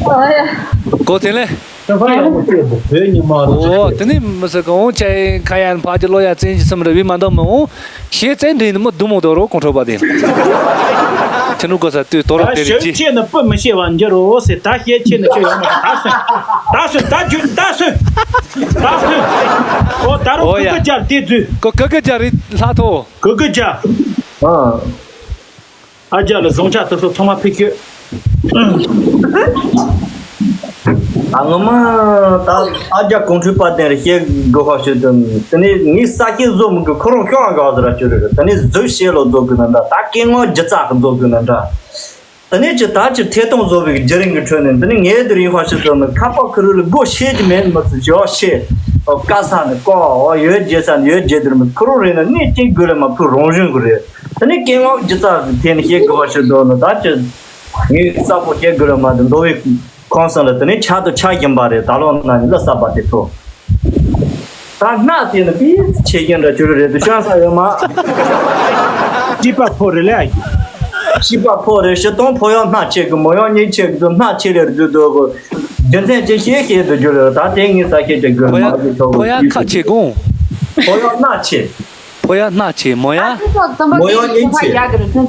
ཨོ་ཡ། གོ་དེ་ལེ། ཁྱོད་ཕ་ཡག་མོ་བྱས་འདུག་བོད་ཉི་མ་རུ་ཨོ་དེ་ནི་མི་སྲིད་གི་འོང་ཆེ་ཁ་ཡན་ཕ་གི་ལོ་ཡ་བཙན་གྱི་སེམས་རེ་བི་མ་འདོམ་མི་འོང་། ཤེས་བཙན་འདྲེན་ནི་མི་རྡུང་མོ་དོ་རོ་གོང་ཁྲོ་པ་དེ། ཁྱི་ནུ་གོ་ས་དུས་དོ་རོ་དེ་རེ་ཅི། ཤེས་ཆེ་ནི་བུ་མི་ཤེས་བ་འགྱུར་རོ་ཟེར་ད་ཤེས་ཆེ་ནི་ཁྱོད་ཡོང་མ་ད་སོན། ད་སོན་ད་རྒྱུ་ད་སོན། ད་སོན། ཨོ་ད་རོ་ཨོ་ཀི་ཡ། ཀི་རྒྱ་དེ་དུས། ཀི་ཀི་ཀི་རྒྱ་རི་ལྷ་ཐོ། ཀི་ཀི་རྒྱ། ཨ། ཨ་རྒྱ་ལ་བཟང་ཆ་དེ་ཚོ་ཚང་མ་ཕུད་ཁྱོད། ཨ་ངོ་མ་ད་ཨ་རྒྱ་གོང་ཁྲོས་པ་དེ་རེ་བཤད་དགོས་ཁ་ཤོད་དོན་དེ་ནས་ངའི་ས་སྐྱེས་བཟོ་མི་དགོས་ཁོ་རང་ཤོག་ཨ་ག་ཟེར་ར་ཅོ་རེ་རེ་དེ་ནས་བཟོས་བཤད་ལོ་བཟོ་དགོས་ན་འདྲ་ད་སྐད་ངོ་སྒྱུ་རྩལ་གི་བཟོ་དགོས་ན་འདྲ། དེ་ནས་ཅི་ད་ཅི་ཐད་གཏོང་བཟོ་བའི་བརྒྱུད་རིམ་གི་ཁྲོད་ནས་འདི་ནི་ངའི་དེར་ཡིན་ཁ་ཤོད་དོན་ནི་ཁ་པ་ཁུ་རུ་ལ་སྒོ་ཕྱེ་གི་མེད་མི་ཚུལ་ཞོག་ཕྱེ། ཨོ་ཀ་ས་ནས་ཀོ་ཨོ་ཡོད་རྒྱལ་ས་ནས་ཡོད་རྒྱལ་དུར་མི་ཁུ་རུ་རེད་ན་གནས་སྐྱིད་དགོས་ལ་མ་ཕུ་རང་བཞིན་གི་རེད། དེ་ནས་སྐད་ངག་སྒྱུ་རྩལ་གི་ཐད་ནས་བཤད་དགོས་པ་ཞིག་འདུག་ནི་ད་ཅི། ངས་གསལ་པོ་བཤད་དགོས་ལ་མ་དུ་མདོ་བའི་ ཁོང་ཚོ་ལ་དེ་ནས་ཆར་དུ་ཆགས་བཞིན་པ་རེད། ད་ལོ་ན་ནི་གླུ་གསར་པ་དེ་ཚོ། ད་སྣག་དེ་ནི་པིས་ཆེ་རྒྱུ་འདྲ་ཅུ་རུ་རེད་དུ་ཤོང་ས་ཡོད་མ། སྐྱིད་པ་ཕོ་རེད་ལེ་ཨ་ཡི། སྐྱིད་པ་ཕོ་རེད། ཤི་སྟོང་ཕོ་ཡང་སྣག་ཆེ་གི་མོ་ཡང་སྙིང་ཆེ་གི་དུ་སྣག་ཆེ་ལེར་རྫུ་དུ་གི། རྒྱུ་མཚན་ཅི་ཤེས་ཤེས་དུ་རྒྱུ་རེད། ད་དེ་ངས་ས་ཤེས་ཀྱི་དགོས་ཕོ་ཡ་མ་གི་ཐོག་ཕོ་ཡ་གི་ཁ་ཆེ་གོང་། ཕོ་ཡང་སྣག་ཆེ། ཕོ་ཡ་སྣག་ཆེ་མོ་ཡ། མོ་ཡང་སྙིང་ཆེ། ཐོན་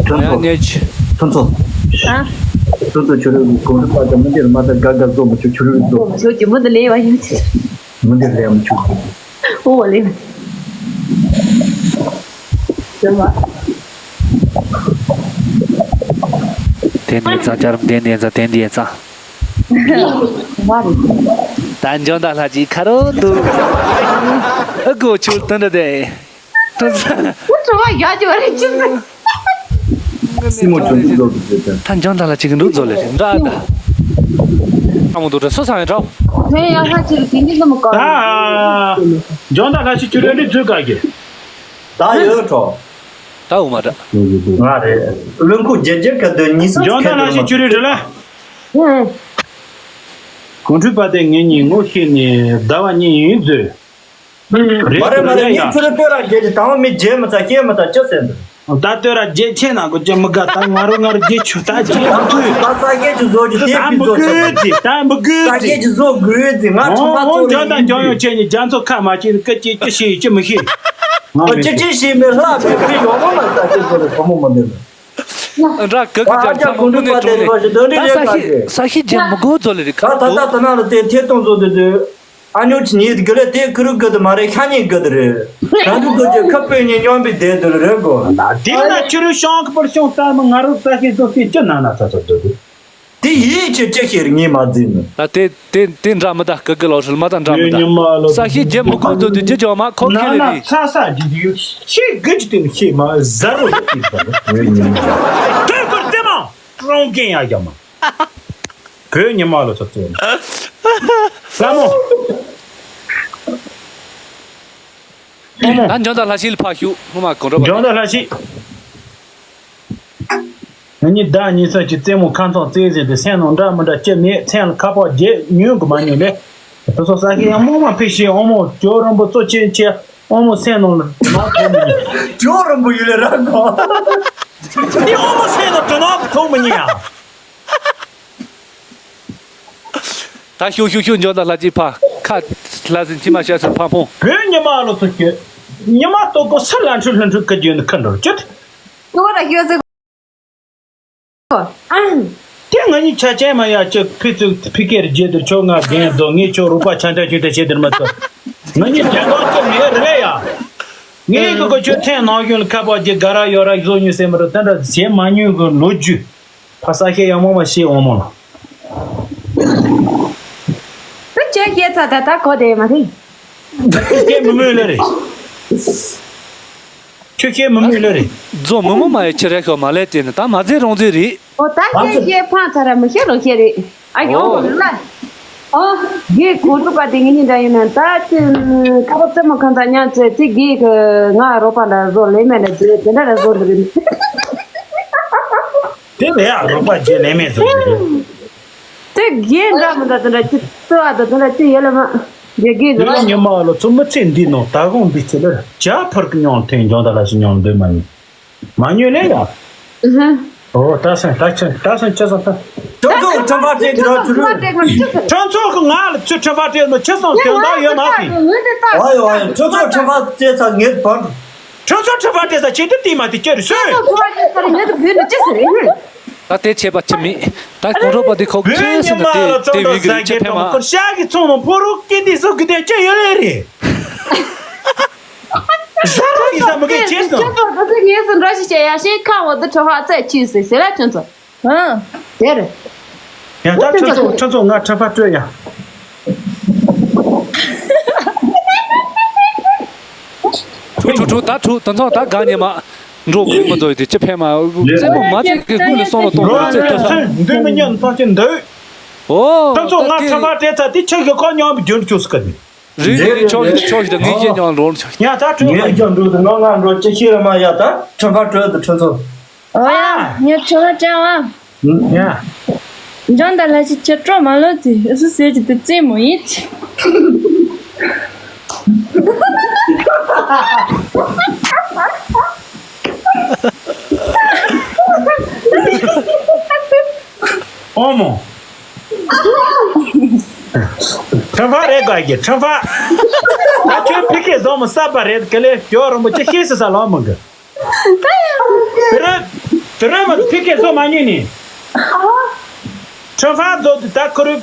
ཚོ། ཐོན་ཚོ། ཐོན་ཚོ། ཨ། ཐོན་ཚོ་ཆུ་རུ་གོང་རུ་པ་དང་མི་འདིར་མ་ད་དགའ་དགའ་བཟོ་མི་ཆུ་ཆུ་རུ་བཟོ། ཆུ་གི་མི་འདི་ལས་བ་ཡོད་ཚེ། མི་འདིར་ལས་མི་ཆུ། ཨོ་བ་ལས། ཟེར་བ། དེ་ནས་ཙང་ཅར་དེ་ནས་ཙང་དེ་འདི་ཙང་། ད་འཇོན་ད་ལྷ་ཅིག་ཁ་རོ་འདུག་ཨ་གོ་ཆུ་དོན་འདྲ་དེ། དོན་ས། ཁོ་ཚོ་བ་ཡག་ཅིག་བ་རེད་ཅི་ཟེར། སྲིན་མོ་ཆུང་ཆུང་བཟོ་དགོས་ཟེར་ད། ད་འཇོན་ད་ལྷ་ཅིག་གི་འདུག་བཟོ་ལེ་རེད་འདྲ་ད། ཨ་མོ་འདུག་འདྲ་སོ་ས་ཡང་འདྲ། དེ་ཡང་ལྷ་ཅིག་གི་དེ་འདི་ལ་མོ་ཀ། ད། འཇོན་ད་ལྷ་ཅིག་ཁྱོད་རེ་རེ་བཟོས་ག་གི། ད་ཡོད་གྲོགས། ད་འོ་མ་འདྲ། ང་རེད། བློན་ཁོག་རྒྱལ་རྒྱལ་ཁ་དོན་ཉིས་སུ་འཇོན་ད་ལྷ་ཅིག་ཁྱོད་རེ་རེ་ལ། ཧུང་། གོང་ཁྲུས་པ་དེ་ངེད་གཉིས་ངོ་ཤེས་ནས་ཟླ་བ་གཉིས་ཡིན་ཟེར། རེད་མ་རེད་མ་རེད། ཡ་ངས་ཁྱོད་རང་ལྟོས་ར་རྒྱལ་གྱི་དང་བ་མི་རྒྱལ་མི་ཚ་སྐྱེ་མི་ཚ་ཅི་ཟེར་འདུག་ད་ལྟོས་ར་རྒྱལ་ཆེ་ན་གོ་ཅི་མི་དགའ་ད་ང་རོ་ང་རོ་རྒྱལ་ཆུ་ད་རྒྱལ་མི་དགོས། ད་ས་སྐད་ཀྱི་བཟོ་རྒྱུ་དེ་ད་མི་དགོས་ཟེར་ད་མི་དགོས་ཟེར། ད་སྐད་ཀྱི་བཟོ་དགོས་ཟེར། ང་ཁྲོམ་པ་ཚོ་ལ་འཇོན་དང་འཇོན་ཡོང་ཆེ་ནི་རྒྱ་མཚོ་ཁ་མ་ཆེ་ནི་སྐད་ཅིག་ཅི་ཤེས་ཅི་མི་ཤེས། ང་ཨོ་ཅི་ཅི་ཤེས་མི་ལྷག་མི་ཕི་ཡོང་མ་མ་ས་སྐད་བཟོ་རེ་ཁོ་མོ་མ་འདོད་ནི། འདྲ་ག་གི་ཨ་ཅག་ཀུན་འདུས་པ་དེ་རེ་བ་ཞིག་དོན་འདི་རེད་ག་གི། ས་ཤི་ཇེ་མི་གོ་ཚོ་ལེ་རེ་ཁ་ད་ད་ད་ད་ན་ལ་དེ་ཐེ་གཏོང་བཟོ་དེ་དུས། ཨ་ཉོ་ཆི་ཉིད་གི་ལེ་དེ་ཁུ་རུ་གི་དུ་མ་རེད་ཤ་ཉེ་གི་དུ་རེད། ད་དུ་དུ་ཅི་ཁ་པོས་ཉེ་སྙོམས་པའི་དེ་དུ་རེད་གོ། དེ་ན་ཁྱོད་རུ་ཤོང་གི་པར་ཤོང་ལྟ་མི་ང་རུ་ས་ཤི་བཟོ་སྟེ་ཅི་ན་ན་ཚ་ཚ་དུ་དུ། དེ་ཡིད་ཆེས་ཅི་ཤེས་ངས་མ་འཛིན་ནི། ད་དེ་དེ་དེ་འདྲ་མི་ད་སྐུ་གི་ལོ་ཧྲིལ་མ་ད་འདྲ་མི་ད། ས་ཤི་རྒྱལ་མི་དགོས་འདོད་དུས་ཅི་ཅོ་མ་ཁོ་ཁེ་ལེ་ནི། ཚ་ས་རྒྱུ་རྒྱུ་ཤེས་དགུ་ཅི་དེ་ཤེས་མ་ཟ་རུ་ཤེས་པ་དོན་པར་ཙེ་མ་ཀྲོང་ཀེན་ཡ་རྒྱ་མ། བོད་ཉི་མ་ལོ་ཚོ་ཙེ་མ། ལ་མོ། ལ་མོ། ད་འཇོན་ད་ལྷ་ཤི་ལ་ཕ་ཤུ་མོ་མ་གོང་གྲོ་པ། འཇོན་ད་ལྷ་ཤི། ང་གཉིས་ཟླ་གཉིས་ཙམ་གྱི་རྩེད་མོ་ཁ་མཚོན་རྩེད་ཟིན་ཏེ་སེམས་ནང་འདྲ་མི་འདྲ་སྐྱེ་མེད་མཚན་ལ་ཁ་པར་རྒྱས་ཉོན་གི་མ་ཉོན་ལེ། དེ་ཚོ་ས་ཁའི་ཡང་རྨོངས་མ་ཕི་ཤི་ཨོ་མོ་ཇོ་རིན་པོ་གཙོ་ཆེན་ཆེ་ཨོ་མོ་སེམས་ནང་ལ་མ་ཐོན་མི་ཉོན། ཇོ་རིན་པོ་ཡུལ་ལས་རང་གོ། འདི་ཨོ་མོ་སེམས་ནང་དྲི་ནག་ཐོན་མི་ཉོན་ཡ། ད་ཤུ་ཤུ་ཤུ་འཇོག་ད་ལྷ་ཅིག་ཕ་ཁ་ལྷ་སྲིན་ཅི་མ་ཤ་སུ་ཕ་ཕུང་། བོད་ཉི་མ་ལོ་ཚོ་ཁྱོད་ཉི་མ་ལྟོགས་གོ་ས་ལ་འཁྲུལ་ལྷུན་འཁྲུལ་ཀི་རྒྱུ་ནི་ཁ་འགྲོ་ཅི། ཏུ་བ་ར་ཤོད་ཟེར། དེ་ང་གཉིས་ཆ་ཅན་མ་ཡ་ཅི་ཕི་ཚུ་ཕི་ཀེར་རྗེས་དུར་ཆོ་ང་རྒན་རྡོ་ངས་ཆོ་རུ་པ་ཆ་འདྲ་ཆུ་ད་བྱེད་དུར་མ་ཐུབ། ང་གཉིས་རྒན་རྡོ་ཅི་མེད་རེད་ཡ། ངས་གི་གོ་ཆོ་ཚན་ནང་གཞུང་ལ་ཁ་པར་གྱི་དགའ་ར་ཡོད་ར་བཟོ་ཉུས་སེ་མི་རུ་དེ་འདྲ་བྱེད་མ་ཉུས་གི་ལོ་རྒྱུས། ཕ་ས་ཤེ་ཡང་མོ་མ་ཤེ་འོ་མོ་ལ། དུ་ཁྱོད་ཁྱེད་ཚ་ད་ད་གོ་དེ་མ་རེད། ཁྱོད་ཁྱེད་མི་མོས་ལེ་རེད། ཁྱོད་ཁྱེད་མི་མོས་ལེ་རེད། རྫོ་མི་མོ་མ་ཡི་ཁྱི་རེ་ཤོ་མ་ལེ་དེ་ནི་ད་མ་རྫས་རོང་རྫས་རེད། ཨོ་ད་ཁྱེད་ཁྱེད་ཕང་ཚ་ར་མི་ཤེས་རོ་ཁྱེད་རེད། ཨ་ཡོ་ཨོ་ལ། ཨོ། དགེ་གོང་དུ་པ་དེ་ངེད་གཉིས་འདྲ་ཡིན་ན་ད་ཅི་ཁ་པ་རྩེད་མོ་ཁང་ཚ་ཉག་ཚེ་དེ་དགེ་གི་ང་རོགས་པ་འདྲ་བཟོ་ལེ་མེད་ལ་རྫོ་དེ་འདྲ་ར་བཟོ་འདུག་རེད། དེ་ལས་ཡག་རོགས་པ་བྱེད་ལེ་མེད་བཟོ་འདུག་རེད། དེ་རྒན་འདྲ་མི་འདྲ་དེ་འདྲ་ཅི་རྩི་བ་དང་དེ་འདྲ་ཅི་ཡོད་ལ་མ་རྒན་རྒན་འདྲ་བོད་ཉི་མ་ལོ་ཚོ་མི་ཚེ་འདི་ནང་ད་དགོང་འདི་ཚེ་ལ་ཇ་ཕར་གི་མྱོང་ཐེངས་འཇོན་ད་ལ་ཞིག་མྱོང་འདོད་མ་ཡིན། མ་ཉོས་ལེ་ཡ། ཨུ་ཧུ། ཨོ་ད་སེམས་ད་ཆེ་ད་སེམས་ཆེ་སོང་ད། ཁྲོན་ཚོགས་ཁྲོན་པ་སྤྲད་ཀྱི་རོགས་ཚུར་རོགས། ཁྲོན་ཚོགས་ཀྱི་ང་ལ་ཚུར་ཁྲོན་པ་སྤྲད་མ་ཆེ་སོང་དོན་དག་ཡོད་མ་ཟིན། ཨོ་ཡོ་ཨོ་ཡོ་ཁྲོན་ཚོགས་ཁྲོན་པ་སྤྲད་ཚར་ངེས་བར། ཁྲོན་ཚོགས་ཁྲོན་པ་སྤྲད་ཚར་ཆེ་དུ་དེ་མ་དེ་ཀྱེ་རེ་སོས། ད་དེ་ཆད་པ་ཆི་མེད། ད་གོང་རོགས་པ་དེ་ཁོག་ཆེ་སོང་ན་དེ་དེ་བི་གི་རིགས་ཆེ་ཕན་མ། ཤག་གི་ཚོང་ནང་ཕོ་རོག་སྐྱེ་དེ་སོགས་གི་དེ་ཅི་ཡོད་ལེ་རེད། ཟ་རོགས་ཡིན་ས་མི་གི་ཆེ་སོང་། ཁྱོད་ཚོ་ད་ཚེ་ངེས་སུ་འགྲོ་ཞིག་བྱེད་ཡ་ཤེས་ཁ་འོ་དུ་གྲོ་ཧ་རྩེ་ཆུས་སེ་ཟེར་ལ་ཁྱོད་ཚོ། ཨང་། དེར། ཡང་ད་ཁྲི་ཚོ་ཁྲི་ཚོ་ང་ཁྲི་ཕ་སྤྲོད་ཡ། ཁྲུ་ཁྲུ་ཁྲུ་ད་ཁྲུ་ད་ཚོ་ད་ག་ཉེ་མ། འགྲོ་དགོས་མི་འདུག་དེ་ཅི་ཕན་མ། རྩེད་མོ་མ་རྩེད་ཀྱི་ཀུན་ལ་སོང་ལ་གཏོང་དགོས་རྩེད་ཐུབ་ས། འདུས་མི་ཉན་ཐང་ཆེན་འདུས། ཨོ། ད་ཚོ་ང་ཁྲི་ཕ་སྤྲད་ཚ་དེ་ཁྱི་གི་ཁོ་ཉོན་པའི་རྒྱུན་ཆུ་སི་ཀ་ནི། རེད་རེད་རེད་ཆོག་ཆོག་ཆོག་ད་ངས་ཁྱེད་ཉོན་འགྲོ་ཆོག་ཡ་ད་ཁྲི་ངས་ཀྱང་འགྲོ་དུ་ང་ང་འགྲོ་ཅི་ཤེས་ར་མ་ཡ་ད་ཁྲི་ཕ་སྤྲོད་དུ་ཁྲི་ཚོ། ཨོ་ཡ་ངས་ཁྲི་ཕ་སྤྲད་ཨ། ཡ། འཇོན་དང་ལྷ་ཞིག་ཁྱེད་སྤྲོ་མ་ལོ་དེ་ཨུ་སུ་ཟེར་གྱི་དེ་རྩེད་མོ་ཡིན། ཨོ་མོ། ཁྲ་ཕ་རེད་ག་གི་ཁྲ་ཕ། ད་ཁྱོད་ཕི་ཁེ་བཟོ་མོ་ས་པ་རེད་ག་ལེ་ཁྱོད་རོམ་པོ་ཅི་ཤེས་སི་ས་ལོ་མོ་གི། དེ་རིང་དེ་རིང་མ་ཕི་ཁེ་བཟོ་མ་ཉན་ནི། ཁྲ་ཕ་བཟོ་དུ་ད་ཁོ་རུ་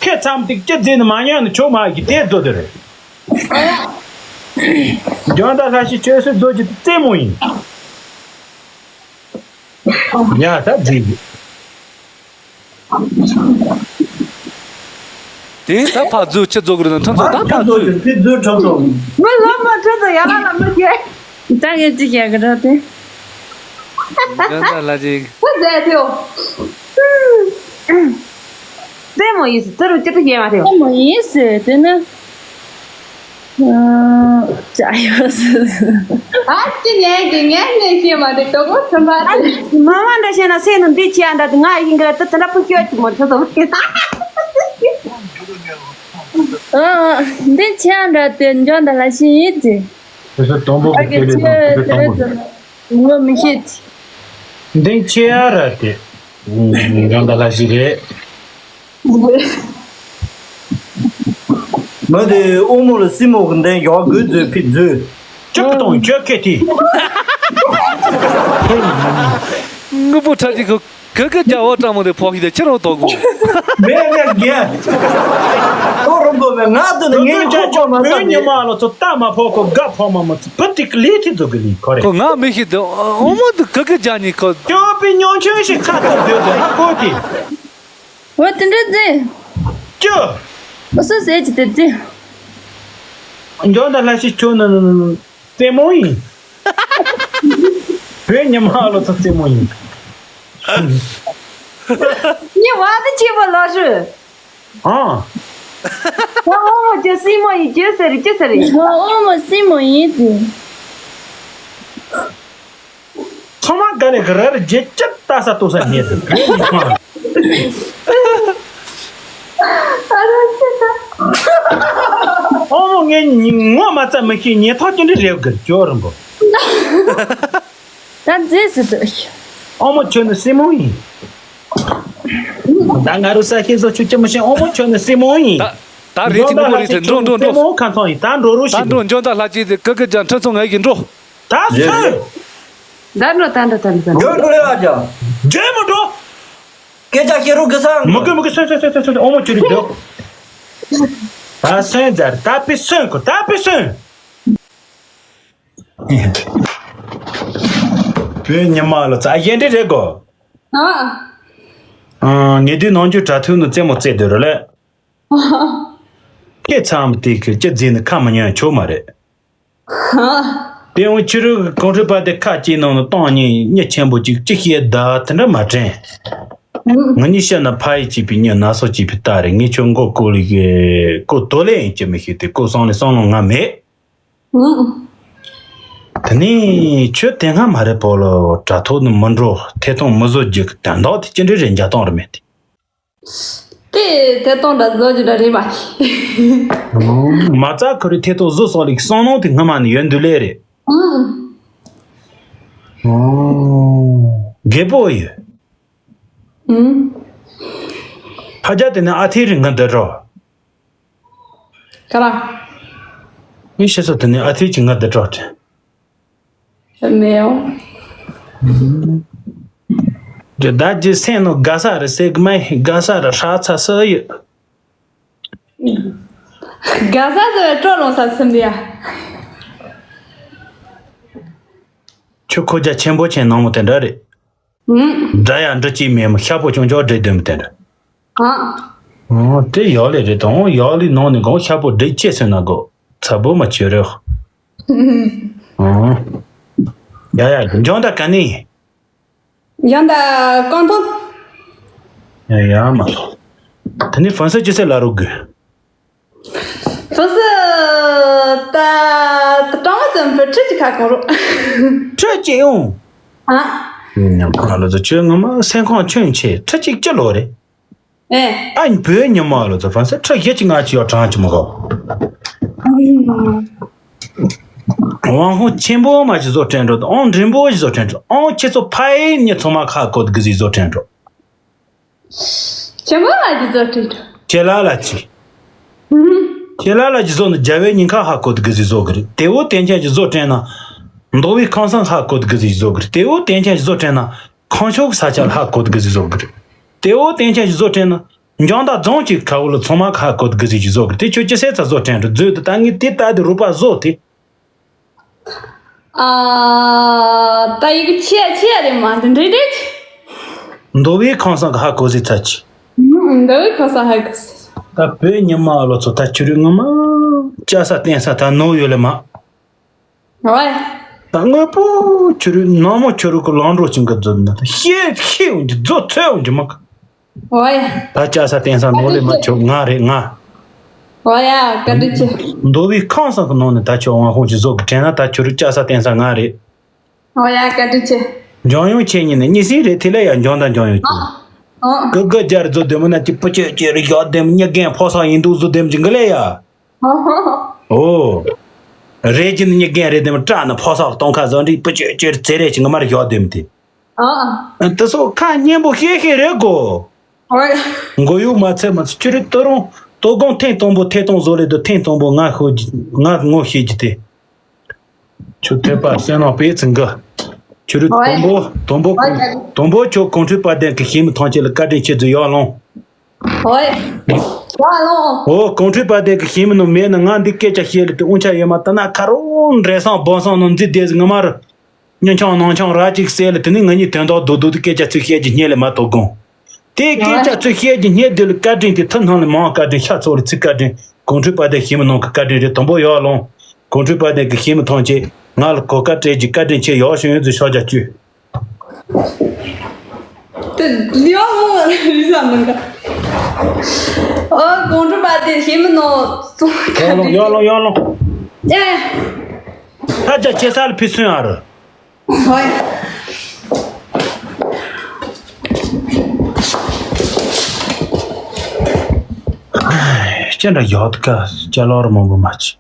ཁེ་ཚམ་ཏིག་ཅི་རྫི་ནི་མ་ཉན་ནི་ཆོ་མ་གི་དེ་བཟོ་དུ་རེད། འཇོན་དང་ལྷ་ཞིག་ཆོས་སྲིད་རྫོགས་ཀྱི་རྩེད་མོ་ཡིན། ཡ་ད་འགྲིག་གི། དེ་ད་ཕ་རྫུ་ཆི་རྫོགས་གི་རེད་ན་ཁྲ་ཚོ་ད་ཕ་རྫུ། ཕི་རྫུ་ཁྲ་ཚོ། ངའི་ལོ་མ་ཁྲ་ཚོ་ཡ་ལ་ལ་མི་རྒྱལ། ད་ངས་ཅི་བཤད་གི་ར་དེ། འཇོན་དང་ལྷ་ཞིག་ཁོ་མཛད་དེའོ། རྩེད་མོ་ཡིན་ཟེར་དེ་རུ་ཅི་ཐུ་བཤད་མ་ཐེའོ། རྩེད་མོ་ཡིན་ཟེར་དེ་ནི། ཨ། ཅག་ཡོད་ཟེར། ཨ་ཅི་ཉན་གི་ཉན་ཉན་ཤེས་མ་འདུག་དོ་གོ་ཁྲོན་པ་དེ། མ་མ་འདྲ་བཤད་ན་སེམས་ནང་འདི་ཆེ་ཨ་འདྲ་དེ་ང་ཡིན་གི་ར་དེ་དེ་འདྲ་ཕུ་ཤོད་ཀྱི་མོ་ཚོ་ཚོ། ཨ། འདི་ཆེ་ཨ་འདྲ་དེ་འཇོན་དང་ལ་ཤི་ཡིན་ཏེ། དེ་ཚོ་དང་པོ་ཨ་གི་གི་ཆེ་དེ་ཚོ་དེ་དང་པོ། ངོ་མི་ཤེས་ཏེ། འདི་ཆེ་ཨ་ར་དེ། འཇོན་དང་ལ་ཤི་རེད། མ་དེ་ཨོ་མོ་ལ་སྲིན་མོ་གི་འདན་ཡོག་དགོས་མཛོད་ཕི་མཛོད། ཅོག་གི་གཏོང་ཅོག་ཁེ་ཏི། ངུ་པོ་ཁྲ་ཅིག་གི་གི་གི་རྒྱ་བོ་སྤྲང་མོ་དེ་ཕོག་ཤི་དེ་ཁྱེད་རང་དོག་གོ། མེ་མེ་རྒྱན། ཏོ་རུམ་གོ་མེ་ང་དུ་ནི་ངའི་ཁོ་ཅོག་ཅོག་མ་བོད་ཉི་ཚ་མ་ལོ་ཚོ་ལྟ་མ་ཕོག་ཁོ་དགའ་ཕོག་མ་མོ་ཚོ་བུ་ཏིག་ལི་ཐི་འཛུག་གི་ལི་ཁོ་རེ། ཁོ་ང་མི་ཤི་དེ་ཨོ་མོ་དུ་གི་གི་རྒྱ་ཉི་ཁོ། ཅོག་པི་ཉོང་ཆུང་ཞིག་ཁ་ཐུག་དོད་དོད་ཁོ་ཏི། འོ་དེ་འདྲ་རྩེ། ཅོ། ཨོ་སོ་ཟེར་གྱི་དེ་རྩེ། འཇོན་དང་ལྷ་ཞིག་ཁྱོད་ནི་རྩེད་མོ་ཡིན། བོད་ཉི་མ་ལོ་ཚོ་རྩེད་མོ་ཡིན། ཉི་བ་དེ་ཆེ་བ་ལ་ཞུ། ཨ། ཨོ་མོ་ཅི་སྲིན་མོ་ཡིན་ཅི་ཟེར་ཅི་ཟེར། ཨོ་མོ་སྲིན་མོ་ཡིན་དེ། ཚང་མ་ག་ལེ་ག་ར་རེ་རྗེ་ལྕགས་ལྟ་ས་ལྟོ་ས་རྙེད་དུ་བོད་ཉི་མ། ཨོ་མོ་ངས་ངོ་མ་ཚ་མི་ཤེས་ཉེ་ཐག་ཅི་འདྲ་རེད་གི་ཅོ་རིན་པོ། ད་མཛེས་སུ་འདུག་ཨོ་མོ་ཁྱོད་ནི་སྲིན་མོ་ཡིན། ད་ང་རུ་ས་ཤེས་བཟོ་ཆུ་ཅི་མི་ཤེས་ཨོ་མོ་ཁྱོད་ནི་སྲིན་མོ་ཡིན། ད་ད་རེད་ཅི་ནི་མོ་རེད་དེ་འགྲོ་འགྲོ་འགྲོ། སྲིན་མོ་ཁ་ཚང་ཡིན་ད་འགྲོ་རུ་ད་ཤི་འགྲོ་འགྲོ། འཇོན་དང་ལྷ་ཅི་དེ་ཀི་ཀི་ཅང་ཁྲི་ཚོ་ང་ཡི་གི་འགྲོ། ད་སོན། ད་འགྲོ་ད་འགྲོ་ད་འགྲོ་ད་འགྲོ། འགྲོ་འགྲོ་ལེ་བ་ཅང་། འགྲོ་མི་འགྲོ། སྐད་ཆ་བཤད་རོགས་གི་སང་། མི་དགོས་མི་དགོས་སོན་སོན་སོན་སོན་ཨོ་མོ་ཁྱོད་རིག་འདུག་ད་སོན་ཛར་ད་པི་སོན་གོ་ད་པི་སོན། བོད་ཉི་མ་ལ་ཚ་གཞན་འདྲི་རེད་གོ། ཨ། ངེས་དུས་ནང་ཆོས་གྲྭ་ཐོན་ནས་རྩེད་མོ་རྩེ་འདོད་རེད་ལེ། ཁྱེད་ཚང་མ་དེ་ཁིར་ཅི་རྫིས་ནས་ཁ་མི་ཉན་ཆོག་མ་རེད། དེ་འོང་ཕྱི་རུ་གངས་ཁྲོད་པ་དེ་ཁ་ཅིག་ནང་ནས་སྟོང་ཉིད་མྱི་ཆེན་པོ་ཅིག་ཅི་བཤད་ད་དེ་འདྲ་མ་དྲན། ང་གཉིས་བཤད་ན་ཕ་ཡི་གཅིག་པའི་མྱི་ན་སོ་གཅིག་པའི་རྟ་རེད། ངས་ཁྱོད་མགོ་བཀོག་ལས་ཀྱི་བཀོག་དོ་ལས་ཡིན་གྱི་མི་ཤེས་ཏེ་བཀོག་སོང་ལས་སོང་ལོང་ང་མེད། དེ་ནས་ཁྱོད་དེ་སྔ་མ་རེད་པོ་ལོ་དྲ་ཐོག་ནས་མི་འགྲོ་ཐད་གཏོང་མི་བཟོ་རྒྱུ་གི་དོན་དག་དེ་ཅི་འདྲ་རེད་འཇའ་ཐང་རེད་མེད་དེ། དེ་ཐད་གཏོང་འདྲ་བཟོ་རྒྱུ་འདྲ་རེད་མ་རེད། མ་རྩ་ཁོ་རེ་ཐད་གཏོང་བཟོ་སོང་ལེགས་བསམ་མནོ་དེ་སྔ་མ་ནས་ཡོད་འདུག་ལེ་རེད། ཨང་། རྒད་པོ་ཡོད། ཨང་། ཕ་རྒྱ་དེ་ནས་ཨ་ཐེ་རིང་ང་འདི་འགྲོ། ག་ལ། ངས་ཤེས་སོ་དེ་ནས་ཨ་ཐེ་ཅི་ང་འདི་འགྲོ་དྲན། མེའོ། ཇི་ད་ཇི་སེང་ནོ་དགའ་ས་རེད་སེ་གི་མ་དགའ་ས་རེད་ཧྲ་ཚ་ས་ཡོད། དགའ་ས་ཟེར་བའི་སྤྲོ་ལོང་ས་སེམས་དེ་ཡ། ཁྱོད་ཁོ་རྒྱ་ཆེན་པོ་ཆེན་ནང་མོ་དེ་འདྲ་རེད། ཨུམ། འདྲ་ཡ་འདྲ་ཅིག་མེད་མོ་ཤ་པོ་ཅུང་ཅུང་འདྲེ་དོན་མོ་དེ་འདྲ། ཨ། ཨོ་དེ་ཡག་ལེ་རེད་དང་ཡག་ལེ་ནང་ནས་གང་ཤ་པོ་འདྲེ་ཅེས་ཟེར་ན་གོ་ཚ་པོ་མ་བྱེད་རེད། ཨོ། ཡ་ཡ་འཇོན་ད་ག་ནི། འཇོན་ད་གང་ཐུབ། ཡ་ཡ་མ། དེ་ནི་ཧྥན་སི་ཅི་སེ་ལ་རུ་དགོས། ཧྥན་སི་ད་ད་གྲངས་ཙམ་བུ་ཁྲི་ཅི་ཁ་གང་རུ། ཁྲི་ཅི་ཡོང་། ཨ། ཉམས་ཁ་ལོ་ཚོ་ཁྱོད་ངོ་མ་སེམས་ཁོང་ཆུང་ཆེ་ཁྲི་གཅིག་སྤྱི་ལོ་རེད། ཨེ། ཨ་ནི་བོད་ཉི་མ་ལོ་ཚོ་ཧྥན་སི་ཁྲི་བཞི་གཅིག་ལྔ་གཅིག་ཡོད་གྲངས་ཀྱི་མི་གོ། ཝང་ཧུ་ཆེན་པོ་མ་ཞིག་བཟོ་དྲན་འགྲོ། ཨང་འགྲེང་བུ་ཞིག་བཟོ་དྲན་འགྲོ། ཨང་ཁྱེད་ཚོ་ཕ་ཡིན་ཉི་ཚང་མ་ཁ་བཀོད་དགུ་ཟིག་བཟོ་དྲན་འགྲོ། ཆེན་པོ་མ་ཞིག་བཟོ་དྲན་འགྲོ། ཁྱེད་ལ་ལ་ཅི། ཁྱེད་ལ་ལ་ཅི་བཟོ་ན་རྒྱལ་བའི་ཉིན་ཁ་ཧ་གོ་དགུ་ཟིག་བཟོ་གི་རེད། དེ་བོ་དེང་ཁྱེད་ཀྱི་བཟོ་དྲན་ན། མདོ་བའི་ཁང་བཟང་ཧ་གོ་དགུ་ཟིག་བཟོ་གི་རེད། དེ་བོ་དེང་ཁྱེད་ཀྱི་བཟོ་དྲན་ན། ཁང་ཕྱོགས་ས་ཆ་ལ་ཧ་གོ་དགུ་ཟིག་བཟོ་གི་རེད། དེ་བོ་དེང་ཁྱེད་ཀྱི་བཟོ་དྲན་ན། འཇང་དང་རྫོང་གཅིག་ཁ་བོ་ལ་ཚང་མ་ཧ་གོ་དགུ་ཟིག་ཅིག་བཟོ་གི་རེད། དེ་ཁྱོད་ཅི་སེ་ཚ་བཟོ་དྲན་འགྲོ་བཟོས་དུ་ད་ངས་དེ་ལྟ་དེ་རུ་པ་བཟོ་དེ། ཨ། ད་ཡི་གེ་ཆེ་ཆེ་རེད་མ་འདི་འདྲེ་འདྲེ་ཆེ། མདོ་བའི་ཁང་བཟང་གི་ཧ་གོ་ཟིག་ཚ་ཆེ། མདོ་བའི་ཁང་བཟང་ཧ་གོ་ཟིག་ད་བོད་ཉི་མ་ལོ་ཚོ་ད་ཁྱོད་རིག་ངོ་མ་ཅག་ས་བསྟན་ས་ད་ནོར་ཡོད་ལེ་མ། ཨོའི། ད་དངོས་པོ་ཁྱོད་རིག་ནང་མོ་ཁྱོད་རིག་གི་ལང་འགྲོ་ཅིང་གི་རྫུན་ན་ད་ཤེས་ཤེས་འོང་གི་རྫུ་འཚོལ་འོང་གི་མ་གི། ཨོའི། ད་ཅག་ས་བསྟན་ས་ནོར་ལེ་མ་ཁྱོད་ང་རེད་ང་། ཨོ་ཡ་བཀའ་དྲིན་ཆེ། མདོ་བའི་ཁང་བཟང་གི་ནང་ནས་ད་ཁྱོད་དབང་ཧོང་ཅིག་བཟོ་གི་དྲན་ན་ད་ཁྱོད་རིག་ཅག་ས་བསྟན་ས་ང་རེད། ཨོ་ཡ་བཀའ་དྲིན་ཆེ། འཇང་ཡོང་ཆེ་ཉིན་ནས་གཉིས་སྲིང་རེད་དེ་ལས་ཡ་འཇང་དང་འཇང་ཡོང་ཆེ། ཨོ། ཀི་ཀི་རྒྱལ་རྫོ་བདེ་མོ་ན་ཅི་པུ་ཅོ་ཅོ་རེ་ཞོག་བདེ་མོ་གཉིས་རྒན་ཕོ་སང་ཡིན་འདུག་བཟོ་བདེ་མོ་ཅི་འགི་ལས་ཡ། ཨོ། རེད་ཀྱི་ནི་གཉིས་རྒན་རེད་དེ་མོ་སྐྲག་ན་ཕོ་སང་སྟོང་ཁ་བཟོ་འདྲི་པུ་ཅོ་ཅོ་རེ་ཙེ་རེ་ཅི་འགི་མར་ཞོག་བདེ་མོ་དེ། ཨ། དེ་སོགས་ཁ་སྙན་པོ་ཤེས་ཤེས་རེད་གོ། ཨོ། མགོ་གཡོག་མ་ཚད་མ་ཚད་ཁྱོད་རེ་ཏི་རུང་ཏོ་དགོང་ཐེངས་དང་པོ་ཐེངས་དང་བཟོ་ལེ་དུ་ཐེངས་དང་པོ་ང་ཤོད་ཀྱི་ང་ངོ་ཤེས་ཀྱི་དེ། ཁྱོད་ཐེ་པ་སེ་ནང་པེ་ཚིང་གི། ཁྱོད་རེ་ཨོ། དང་པོ་དང་པོ་ཨོ། དང་པོ་ཁྱོད་གོང་ཁྲོས་པ་དན་གི་ཤེས་མི་ཐང་ཆེ་ལ་བཀའ་དྲིན་ཆེ་ཚུ་ཡོད་ལོང་། ཨོ། ཡོད་ལོང་། ཨོ་གོང་ཁྲོས་པ་དན་གི་ཤེས་མི་ནང་མེད་ན་ང་འདི་སྐད་ཆ་བཤད་ལེ་དུ་དབང་ཆ་ཡོད་མ་ད་ན་ཁ་རོ་འདྲེ་སང་སྦོམ་སང་ནང་འཛི་བསྡད་ཟི་ང་མ་རུ། སྙིང་ཆང་ནང་ཆང་ར་གཅིག་བསྲེས་ལ་དེ་ནི་ང་གཉིས་དོན་དག་རྡོག་རྡོག་དེ་སྐད་ཆ་ཚིག་བཤད་ཀྱི་སྙད་ལས་མ་གཏོགས་དགོངས། དེ་སྐད་ཆ་ཚིག་བཤད་ཀྱི་སྙད་དེ་ལ་བཀའ་དྲིན་དེ་ཐུབ་སྣང་ལས་མང་བཀའ་དྲིན་ཤ་ཚོགས་ལ་ཚིག་བཀའ་དྲིན་གོང་ཁྲོས་པ་དེ་ཤེས་མི་ནང་གི་བཀའ་དྲིན་རེད་དང་པོ་ཡོད་ལོང་། གོང་ཁྲོས་པ་དེ་གི་ཤེས་མི་ཐང་ཆེ་ང་ལ་གོ་སྐབས་སྤྲད་ཀྱི་བཀའ་དྲིན་ཆེ་ཡག་ཤོས་ཡོད་ཚུལ་ཤོག་རྒྱ་བཅུ། དེ་ལེའོ་རི་ས་མི་འགའ། ཨོ་གོང་ཁྲོས་པ་དེ་ཤེས་མི་ནང་ཚོ་ཡོད་ལོང་ཡོད་ལོང་ཡོད་ལོང་། ཨེ། ཧ་ཅང་ཆེ་ས་ལ་ཕི་སུན་ཨ་རུ། ཧོꯏ། ཅི་འདྲ་ཡོད་ཀ་ཅ་ལོར་མང་པོ་མ་ཅི།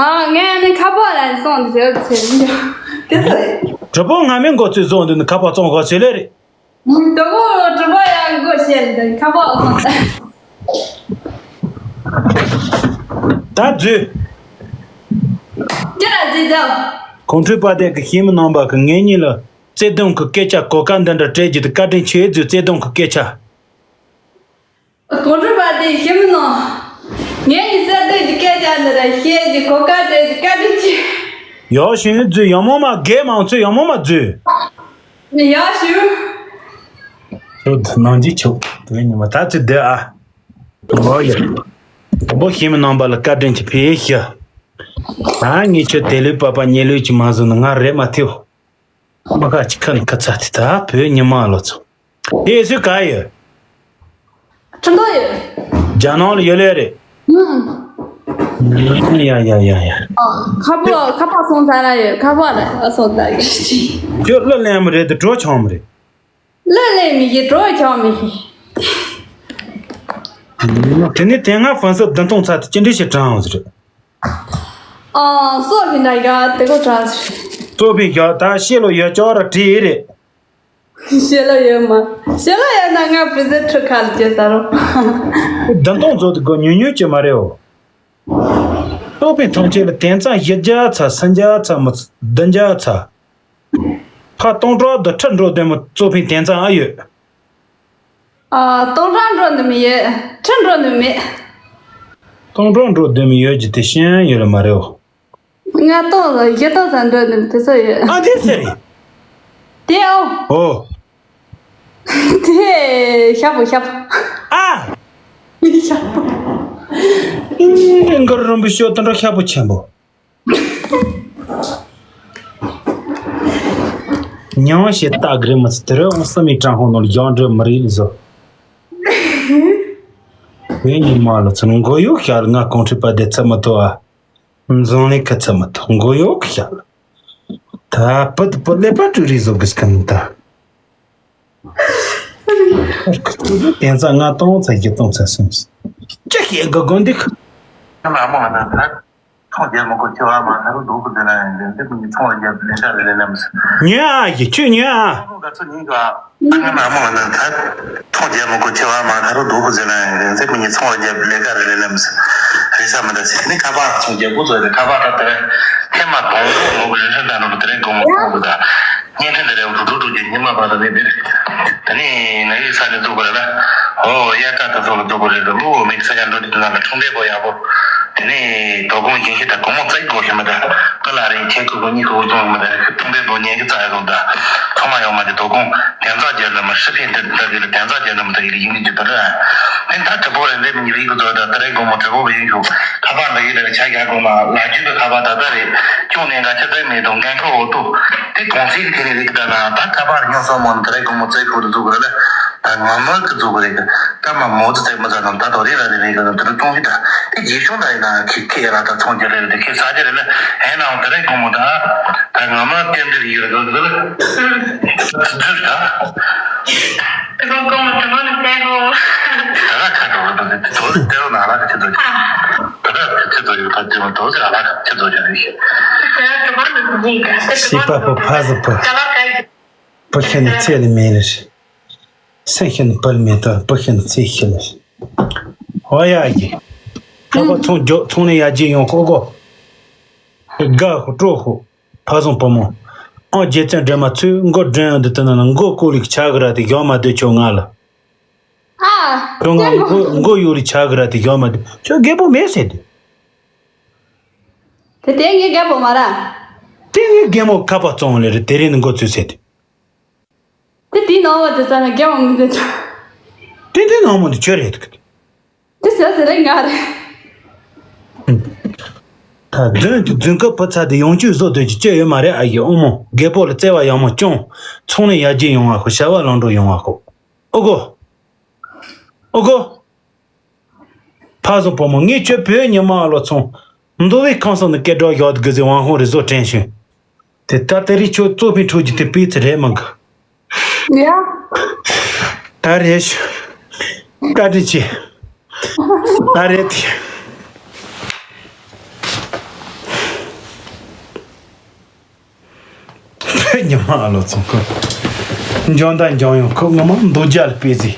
ཨ་ངས་ནི་ཁ་པར་ལ་སོང་དེ་ཟེར་ཟེར་འདི་དེ་ཟེར། གྲུ་པོ་ང་མི་འགོ་ཚུལ་བཟོ་འདི་ནི་ཁ་པར་བཙོང་གོ་ཚུལ་ལེ་རེད། དོ་པོ་དྲི་བ་ཡང་དགོས་བཤད་ལ་ཁ་པར་སོང་། ད་འཛུལ། ཅི་ལ་འཛུལ་ཟེར། གོང་ཁྲོས་པ་དེ་གི་ཤེས་མི་རྣམ་པ་གི་ངེད་གཉིས་ལ་བརྩེ་དུང་གི་སྐད་ཆ་གོ་སྐབས་འདི་འདྲ་སྤྲད་རྒྱུ་དེ་བཀའ་དྲིན་ཆེ་ཟེར། བརྩེ་དུང་གི་སྐད་ཆ། གོང་ཁྲོས་པ་དེ་ཤེས་མི་རྣམ། ངེད་ཀྱི་བརྩེ་དུང་གི་སྐད་ཆ་འདི་འདྲ་བཤད་རྒྱུ་གོ་སྐབས་སྤྲད་རྒྱུ་བཀའ་དྲིན་ཆེ། ཡག་ཤོས་འཛུལ་ཡག་མོ་མ་རྒན་མང་ཚོས་ཡག་མོ་མ་འཛུལ། ཡག་ཤོས། ཁྱོད་ནང་ཆེན་ཆོག་དེ་ཉི་མ་ད་ཚོད་བསྡད་ཨ། འོ་ཡ། དང་པོ་ཤེས་མི་རྣམ་པ་ལ་བཀའ་དྲིན་གྱི་ཕེབས་ཤི། ད་ངས་ཁྱོད་དེ་ལུས་པ་པ་ཉེ་ལུས་ཀྱི་མ་བཟོ་ན་ང་རེད་མ་ཐེའོ། མ་ཁ་ཅི་ཁ་ནི་ཁ་ཚ་དེ་ད་བོད་ཉི་མ་ལོ་ཚོ། དེ་སུས་ག་ཡོད། ཁྲི་མདོ་ཡོད། རྒྱ་ནང་ལ་ཡོད་ལེ་རེད། ཡ་ཡ་ཡ་ཡ་ཡ། ཁ་པར་ཁ་པར་སོང་ཚར་ཡོད། ཁ་པར་ལ་སོང་ཚར་ཡོད། ཁྱོད་གླུ་ལེན་མི་རེད་དེ་གྲོ་ཆང་མི་རེད། གླུ་ལེན་མི་ཤེས་གྲོ་ཆང་མི་ཤེས། དེ་ནས་དེ་སྔ་ཧྥན་སི་བདུན་སྟོང་ཚར་དེ་ཅི་འདྲ་ཞིག་དྲངས་ཟེར། ཨ་སོ་ཕི་ན་ཡ་དེ་གོ་དྲངས་ཟེར། སོ་ཕི་ཡ་ད་ཤེས་ལོ་ཡ་ཅོ་ར་བྲིས་རེད། ཤེས་ལོ་ཡོད་མ། ཤེས་ལོ་ཡོད་ན་ང་བི་ཟེ་ཁྲི་ཁ་ལ་བྱེད་ས་རོ། བདུན་སྟོང་ཚོ་དེ་གོ་ཉུང་ཉུང་ཅི་མ་རེད་འོ། སོ་ཕི་ཐང་ཆེ་ལ་དེང་སང་བཞི་བརྒྱ་ཚ་སུམ་བརྒྱ་ཚ་མི་བདུན་བརྒྱ་ཚ། ཕ་སྟོང་ཕྲག་དུ་ཁྲི་འགྲོ་དེ་མོ་སོ་ཕི་དེང་སང་ཨ་ཡོད། ཨ་སྟོང་ཕྲག་འགྲོ་ནི་མི་ཡོད། ཁྲི་འགྲོ་ནི་མེད། སྟོང་ཕྲག་འགྲོ་དེ་མོ་ཡོད་ཀྱི་དེ་ཤེས་ཡོད་ལ་མ་རེད་འོ། ལྔ་སྟོང་ལ་བཞི་སྟོང་ཙམ་འགྲོ་ནི་དེ་ཚོ་ཡོད། ཨ་དེ་ཟེར། དེའོ། ཨོ། དེ་ཤ་པོ་ཤ་པོ། ཨ། ཤ་པོ། ཨིན་གར་རིན་པོ་ཤོ་དོན་འགྲོ་ཤ་པོ་ཆེན་པོ། ཉང་ཞེ་ལྟ་གི་རེད་མི་ཚེ་དེ་རེད་འོང་བསམ་མི་ཀྲང་ཧོ་ནོར་ཡང་འགྲོ་མི་རིགས་ལ་བཟོ། ངའི་ཉི་མ་ལ་ཚུར་མགོ་གཡོག་ཤར་ང་གོང་ཁྲི་པ་དེ་ཚད་མི་ཐོ་ཨ། འཛང་ལས་ཁ་ཚད་མི་ཐོ་མགོ་གཡོག་ཤར། ད་པུ་ཏི་པུ་ཀླད་པ་དཀྲུག་རེས་བཟོ་གི་སྐམ་ད། དེང་སང་ང་གཏོང་ཚ་གི་གཏོང་ཚ་སོང་། ཅི་ཤེས་གི་དགོན་སྡེ་ཁ། ང་མ་ན་ད་ཚོང་རྒྱག་མི་དགོས་ཆེ་བ་མ་ཁ་རུ་སྡུག་གི་ཟེར་ན་ཡང་འདི་མི་ཚོང་རྒྱག་ལས་ཀ་རེ་ལས་ལམ་སི། ཉོས་ཨ་ཡི་ཁྱོད་ཉོས་ཨ། ཚོང་ག་ཚོད་ཉིན་ག་ང་མ་མ་ན་ད་ཚོང་རྒྱག་མི་དགོས་ཆེ་བ་མ་ཁ་རུ་སྡུག་གི་ཟེར་ན་ཡང་འདི་མི་ཚོང་རྒྱག་ལས་ཀ་རེ་ལས་ལམ་སི། རེ་ས་མི་ད་སི་ནི་ཁ་པར་ཚོང་རྒྱག་དགོས་ཚོད་དེ་ཁ་པར་ད་དེ་ཐེ་མ་དོང་རུ་མོ་གི་རིན་ཧྲན་ད་ནོ་དེ་རིང་དགོང་མོ་ཚོང་གི་ད། བརྙན་འཕྲིན་དེ་རེད་འུ་ཐུག་འགྲོ་འགྲོ་རྒྱུ་ཉི་མ་བར་དུ་མེད་པས། དེ་ནས་ན་ཡིག་ས་ནས་འཛུགས་པ་རེད་ལ། ཨོ་དབྱར་ཁ་དུས་ཚོད་ལ་འཛུགས་པ་རེད་འདུག་ལུ་མིག་ས་ཆ་འགྲོ་དུས་ནང་ལ་འཁྲུངས་འདས་པོ་ཡག་པོ། དེ་ནས་དོ་དགོང་ཡིན་ཤི་ད་དགོང་མོ་བཙལ་དགོས་ཤི་མི་ད་ཀི་ལ་རིང་ཁྱེད་ཁུ་གུ་གཉིས་ཁུ་གུ་བཙོང་མི་ད་འཁྲུངས་འདས་པོ་ཉན་གི་ཙ་ཡ་ལོ་ད་ཚང་མ་ཡོང་མ་དེ་དོ་དགོང་དན་ཚ་རྒྱལ་ལ་མ་ཧྲི་ཕན་དེ་ད་གི་ལ་དན་ཚ་རྒྱལ་ལ་མི་ད་གི་ལ་ཡིན་ནི་ཅི་ད་ར། དེ་ད་དྲི་པོ་རེད་འདེབས་མི་རིག་གི་ཚོ་ད་དེ་རེད་དགོང་མོ་དྲི་པོ་བ་ཡིན་ཞུ་ཁ་པར་འདི་གི་ལ་ཆ་རྒྱག་དགོས་མ་ལ་རྒྱུས་གི་ཁ་པར་ད་ད་རེད་ཅུང་ནས་འགའ་ཆ་ཚད་མེད་དང་འགན་ཁུར་འོག་ཏུ། དེ་གོང་ཚིག་གི་དེ་ནས་རིག་ད་ན་ད་ཁ་པར་སྙོང་སོང་མོ་ནི་དེ་རེད་དགོང་མོ་བཙལ་ཁུར་དུ་འཛུགས་རེད་ལ། ད་ང་མོ་གི་འཛུགས་རེད་གི་ད་མ་མོ་ཚོ་བཙལ་མི་ཚ་དང་ད་དོ་རེ་ར་རེ་རེ་གི་དེ་རུ་ཅུང་ཞིག་ད་དེ་རྗེས་ཤོང་ད་ཡིན་ན་ཁི་ཁི་ཡ་ར་ད་ཚོང་རྒྱུ་རེད་དེ་ཁི་ས་རྒྱུ་རེད་ལ་ཧེ་ནའང་དེ་རེད་དགོང་མོ་ད་ད་ང་མོ་རྟེན་འབྲེལ་ཡོད་རེད་གི་ད་ད་ད་ད། དེ་གོ་གོ་མ་དེ་མ་ནི་དེ་གོ། ད་ལ་ཁ་འགྲོ་རེད་དེ་དེ་དོ་དེ་དེ་ན་ལ་ཁ་ཆེ་དོ་ཅི། ད་ལ་ཁ་ཆེ་དོ་ཡོད་ད་དེ་མ་དོ་ཟེ་ལ་ཁ་ཆེ་དོ་ཅི་རེད་ཤེ། དེ་གོ་མ་ནི་དེ་ག་དེ་ཤི་པ་པ་ཕ་ཟི་པ། ད་ལ་ཁ་ཡི། པ་ཤི་ནི་ཚེ་ལ་མེ་རེད། སེམས་ཤི་ནི་པ་ལ་མེ་ད་པ་ཤི་ནི་ཚེ་ཤི་ལ། ཧོ་ཡ་གི། ཁ་པ་ཚོང་རྒྱོ་ཚོང་ནས་ཡར་རྒྱས་ཡོང་ཁོ་གོ། དགའ་ཁོ་སྤྲོ་ཁོ། ཕ་བཟང་བུ་མོ། ཨང་རྒྱལ་བཙན་སྒྲོལ་མ་ཚོས་མགོ་སྒྲོན་ཡང་འདི་ལྟ་ན་ན་མགོ་ཀོ་ལིག་ཆག་གི་ར་དེ་ཡོང་མ་སྡོད་ཆོག་ང་ལ། ཨ། ཁྱོད་ང་མགོ་མགོ་ཡོ་ལི་ཆག་གི་ར་དེ་ཡོང་མ་སྡོད་ཁྱོད་རྒད་པོ་མེད་ཟེར་དེ། དེ་དེ་ངའི་རྒད་པོ་མ་ར། དེ་ངའི་རྒད་མོ་ཁ་པར་བཙོང་ལེ་རེད་དེ་རིང་ནི་མགོ་ཚོས་ཟེར་དེ། དེ་དེའི་ནང་བ་དེ་ས་ན་རྒད་པོ་མི་འདུག་དེ་དེ་ནང་མོ་དེ་ཁྱོད་རེད་དེ། དེ་ཟེར་ཟེར་ལེ་ང་རེད། ད་རྫུན་དུ་རྫུན་སྐབས་བུ་ཚ་དེ་ཡོང་བཅུག་བཟོ་སྡོད་ཀྱི་སྐྱོ་ཡོད་མ་རེད། ཨ་ཡེ་ཨོ་མོ་རྒད་པོ་ལ་བརྩེ་བ་ཡག་མོ་སྐྱོང་། ཚོང་ནས་ཡར་རྒྱས་ཡོང་བ་ཁོ་བྱ་བ་ལམ་འགྲོ་ཡོང་བ་ཁོ། ཨོ་གོ། ཨོ་གོ། ཕ་བཟང་བུ་མོ་ངས་ཁྱོད་བོད་ཉི་མ་ཨ་ལོ་ཚོང་། མདོ་བའི་ཁང་སང་ནས་སྐད་སྒྲོག་བཞག་དགོས་ཟེར་དབང་ཧོ་རེ་བཟོ་དྲན་བྱུང་། དེ་ལྟར་དེ་རིང་ཁྱོད་གཙོ་ཕིན་འཕྲོད་ཀྱི་དེ་སྤུས་ཚད་རེད་མིན་གི། ཡ། ད་རེད་ཤི། བཀའ་དྲིན་ཆེ། ད་རེད་དེ། ཉི་མ་ཨ་ལོ་ཚོང་ཁུ། འཇོན་ད་འཇོན་ཡོང་ཁུ་ངོ་མ་མདོ་རྒྱལ་དཔེ་ཟིག་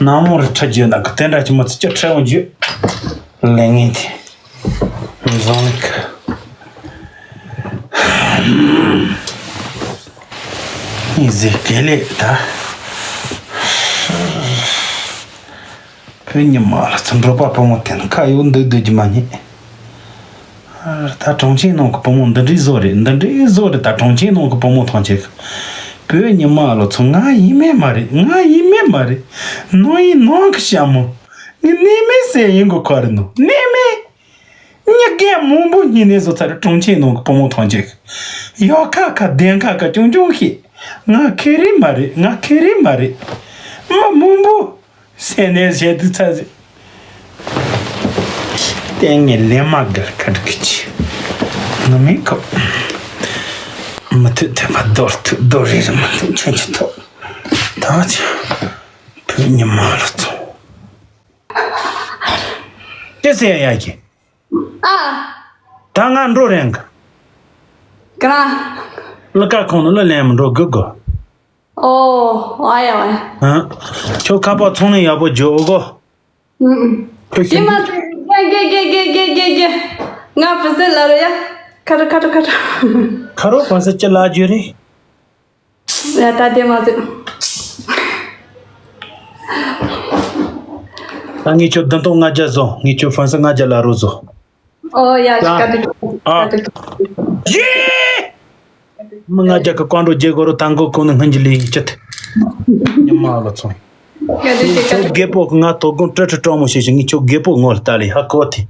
ནང་མོ་རུ་ཁྲ་རྒྱུ་ན་གི་དེ་འདྲ་ཅི་མ་ཚི་ཅི་ཁྲ་ཡོང་རྒྱུ། ལེ་ངེ་དེ། འཛོང་ལིག་ངས་ཟེར་དེ་ལས་ད། ཁོས་ཉི་མ་ལ་ཚུར་འགྲོ་པ་བུ་མོ་དེ་ཁ་ཡོད་འདུག་འདུག་རྒྱུ་མ་རྙེད། ད་གྲོང་ཁྱེར་ནང་གི་བུ་མོ་འདི་འདྲའི་བཟོ་རེད། འདི་འདྲའི་བཟོ་རེད། ད་གྲོང་ཁྱེར་ནང་གི་བུ་མོ་ཐམས་ཅད་ཀྱི་བོད་ཉི་མ་ལོ་ཚོ་ང་ཡིན་མེད་མ་རེད། ང་ཡིན་མེད་མ་རེད། ནང་ཡིན་ནང་གི་ཤ་མོ། ངས་གནས་མེད་ཟེར་ཡིན་དགོས་ཁ་རེད་ནོ། གནས་མེད། མྱི་རྒན་མང་པོ་སྙིང་ནད་བཟོ་ཚར་རེད། གྲོང་ཁྱེར་ནང་གི་བུ་མོ་ཐམས་ཅད་ཀྱི་ཡག་ཁ་ཁ་བདེན་ཁ་ཁ་ཅུང་ཅུང་ཤེས། ང་ཁེ་རེ་མ་རེད། ང་ཁེ་རེ་མ་རེད། མི་མང་པོ་སེམས་ནད་བྱེད་དུས་ཚ་ཟེར། ལྟས་ངན་ལས་མ་དགར་ཁ་དྲི་གི་ཆེ། ནུ་མའི་ཁོག་མི་ཐུབ་ཐུབ་པ་རྡོར་ཐུབ་རྡོར་རེ་རེ་མི་ཐུབ་ཆུན་ཆུན་ཐོག་ད་ཆ་བོད་ཉི་མ་ལ་ཚོང་། ཅི་ཟེར་ཡ་ཡ་གི། ཨ། ད་ང་འགྲོ་རན་གི། ག་ར། ལ་ཀ་ཁོང་ནི་ལ་ལན་མི་འགྲོ་གི་གོ། ཨོ། ཨ་ཡ་ཨ་ཡ། ཨ། ཁྱོད་ཁ་པར་ཚོང་ནས་ཡག་པོ་བརྗོད་འོ་གོ། ཨུ་ཨུ། ཁྱོད་དེ་ཤེས་མ་གི། དེ་གེ་གེ་གེ་གེ་གེ་གེ། ང་བུ་སེ་ལ་རོ་ཡ། ཁ་རོ་ཁ་རོ་ཁ་རོ། ཁ་རོ་བུ་སེ་ཅི་ལ་བརྗོད་རེད། ཡ་ད་དེ་མ་ཟད། ད་ངས་ཁྱོད་བདུན་སྟོང་ལྔ་བརྒྱ་བཟོ། ངས་ཁྱོད་ཧྥན་སི་ལྔ་བརྒྱ་ལ་རོ་བཟོ། ཨོ་ཡ་ད་བཀའ་དྲིན་ཆེ། ཨ། བཀའ་དྲིན་ཆེ། ཡེ། མི་ལྔ་བརྒྱ་གི་བཀའ་འགྲོ་རྒྱལ་སྒོ་རུ་ད་མགོ་ཀུན་ནས་སྔོན་གྱི་ལས་ཡིན་ཅི་ཐུ། ཉི་མ་ལ་ཚོང་། བཀའ་དྲིན་ཆེ། བཀའ་ཁྱོད་དྲིན་ཆེ། རྒད་པོ་གི་ང་དོ་དགོང་སྤྲོ་ཁྲི་སྤྲོ་མོ་བྱེད་ཞིང་ངས་ཁྱོད་རྒད་པོ་ངོ་ལ་ལྟ་ལས་ཧ་གོ་ཐི།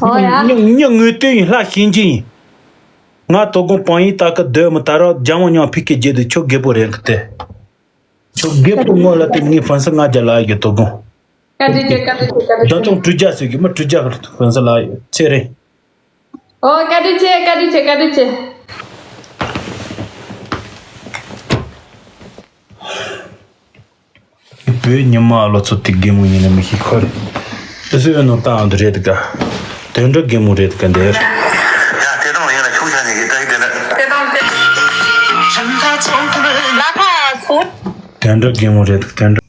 ཨོ་ཡ། མྱི་མྱི་ངོས་ལྟོས་ཡིན་ལྷ་ཤེས་ཀྱི་ཡིན། ང་དོ་དགོང་པང་ཡིན་ལྟ་གི་སྡོད་མི་ད་ར་རྒྱ་མོ་མྱང་ཕི་ཀེ་རྒྱལ་དུ་ཁྱོད་རྒད་པོ་རེད་གི་ཏེ། ཁྱོད་རྒད་པོ་ངོ་ལ་དེ་ངའི་ཧྥན་སི་ལྔ་བརྒྱ་ལ་ཡོད་དོ་དགོང་། བཀའ་དྲིན་ཆེ། བཀའ་དྲིན་ཆེ། བཀའ་དྲིན་ཆེ། ད་དུང་དྲུག་བརྒྱ་ཟེར་གི་མི་དྲུག་བརྒྱ་གི་ཧྥན་སི་ལ་ཡོད་ཚེ་རིང་། ཨོ་བཀའ་དྲིན་ཆེ། བཀའ་དྲིན་ཆེ། བཀའ་དྲིན་ཆེ། བོད་ཉི་མ་ལོ་ཚོད་དེ་གེ་མོ་ཡིན་ན་མི་ཤེས་ཁོ་རེད། ཨེ་སུ་ཡོད་ནོ་ཏང་འདི་རེད་ཀ། དོན་འགྲུབ་གེ་མོ་རེད་ཀ་འདིར། ཡ་དེ་དང་ཡིན་ལ་ཁྱུག་ཆ་ནས་ཀྱི་ཏག་དེ་ལ། ལ་ཁ་སུ། དོན་འགྲུབ་གེ་མོ་རེད་ཀ་དོན་འགྲུབ།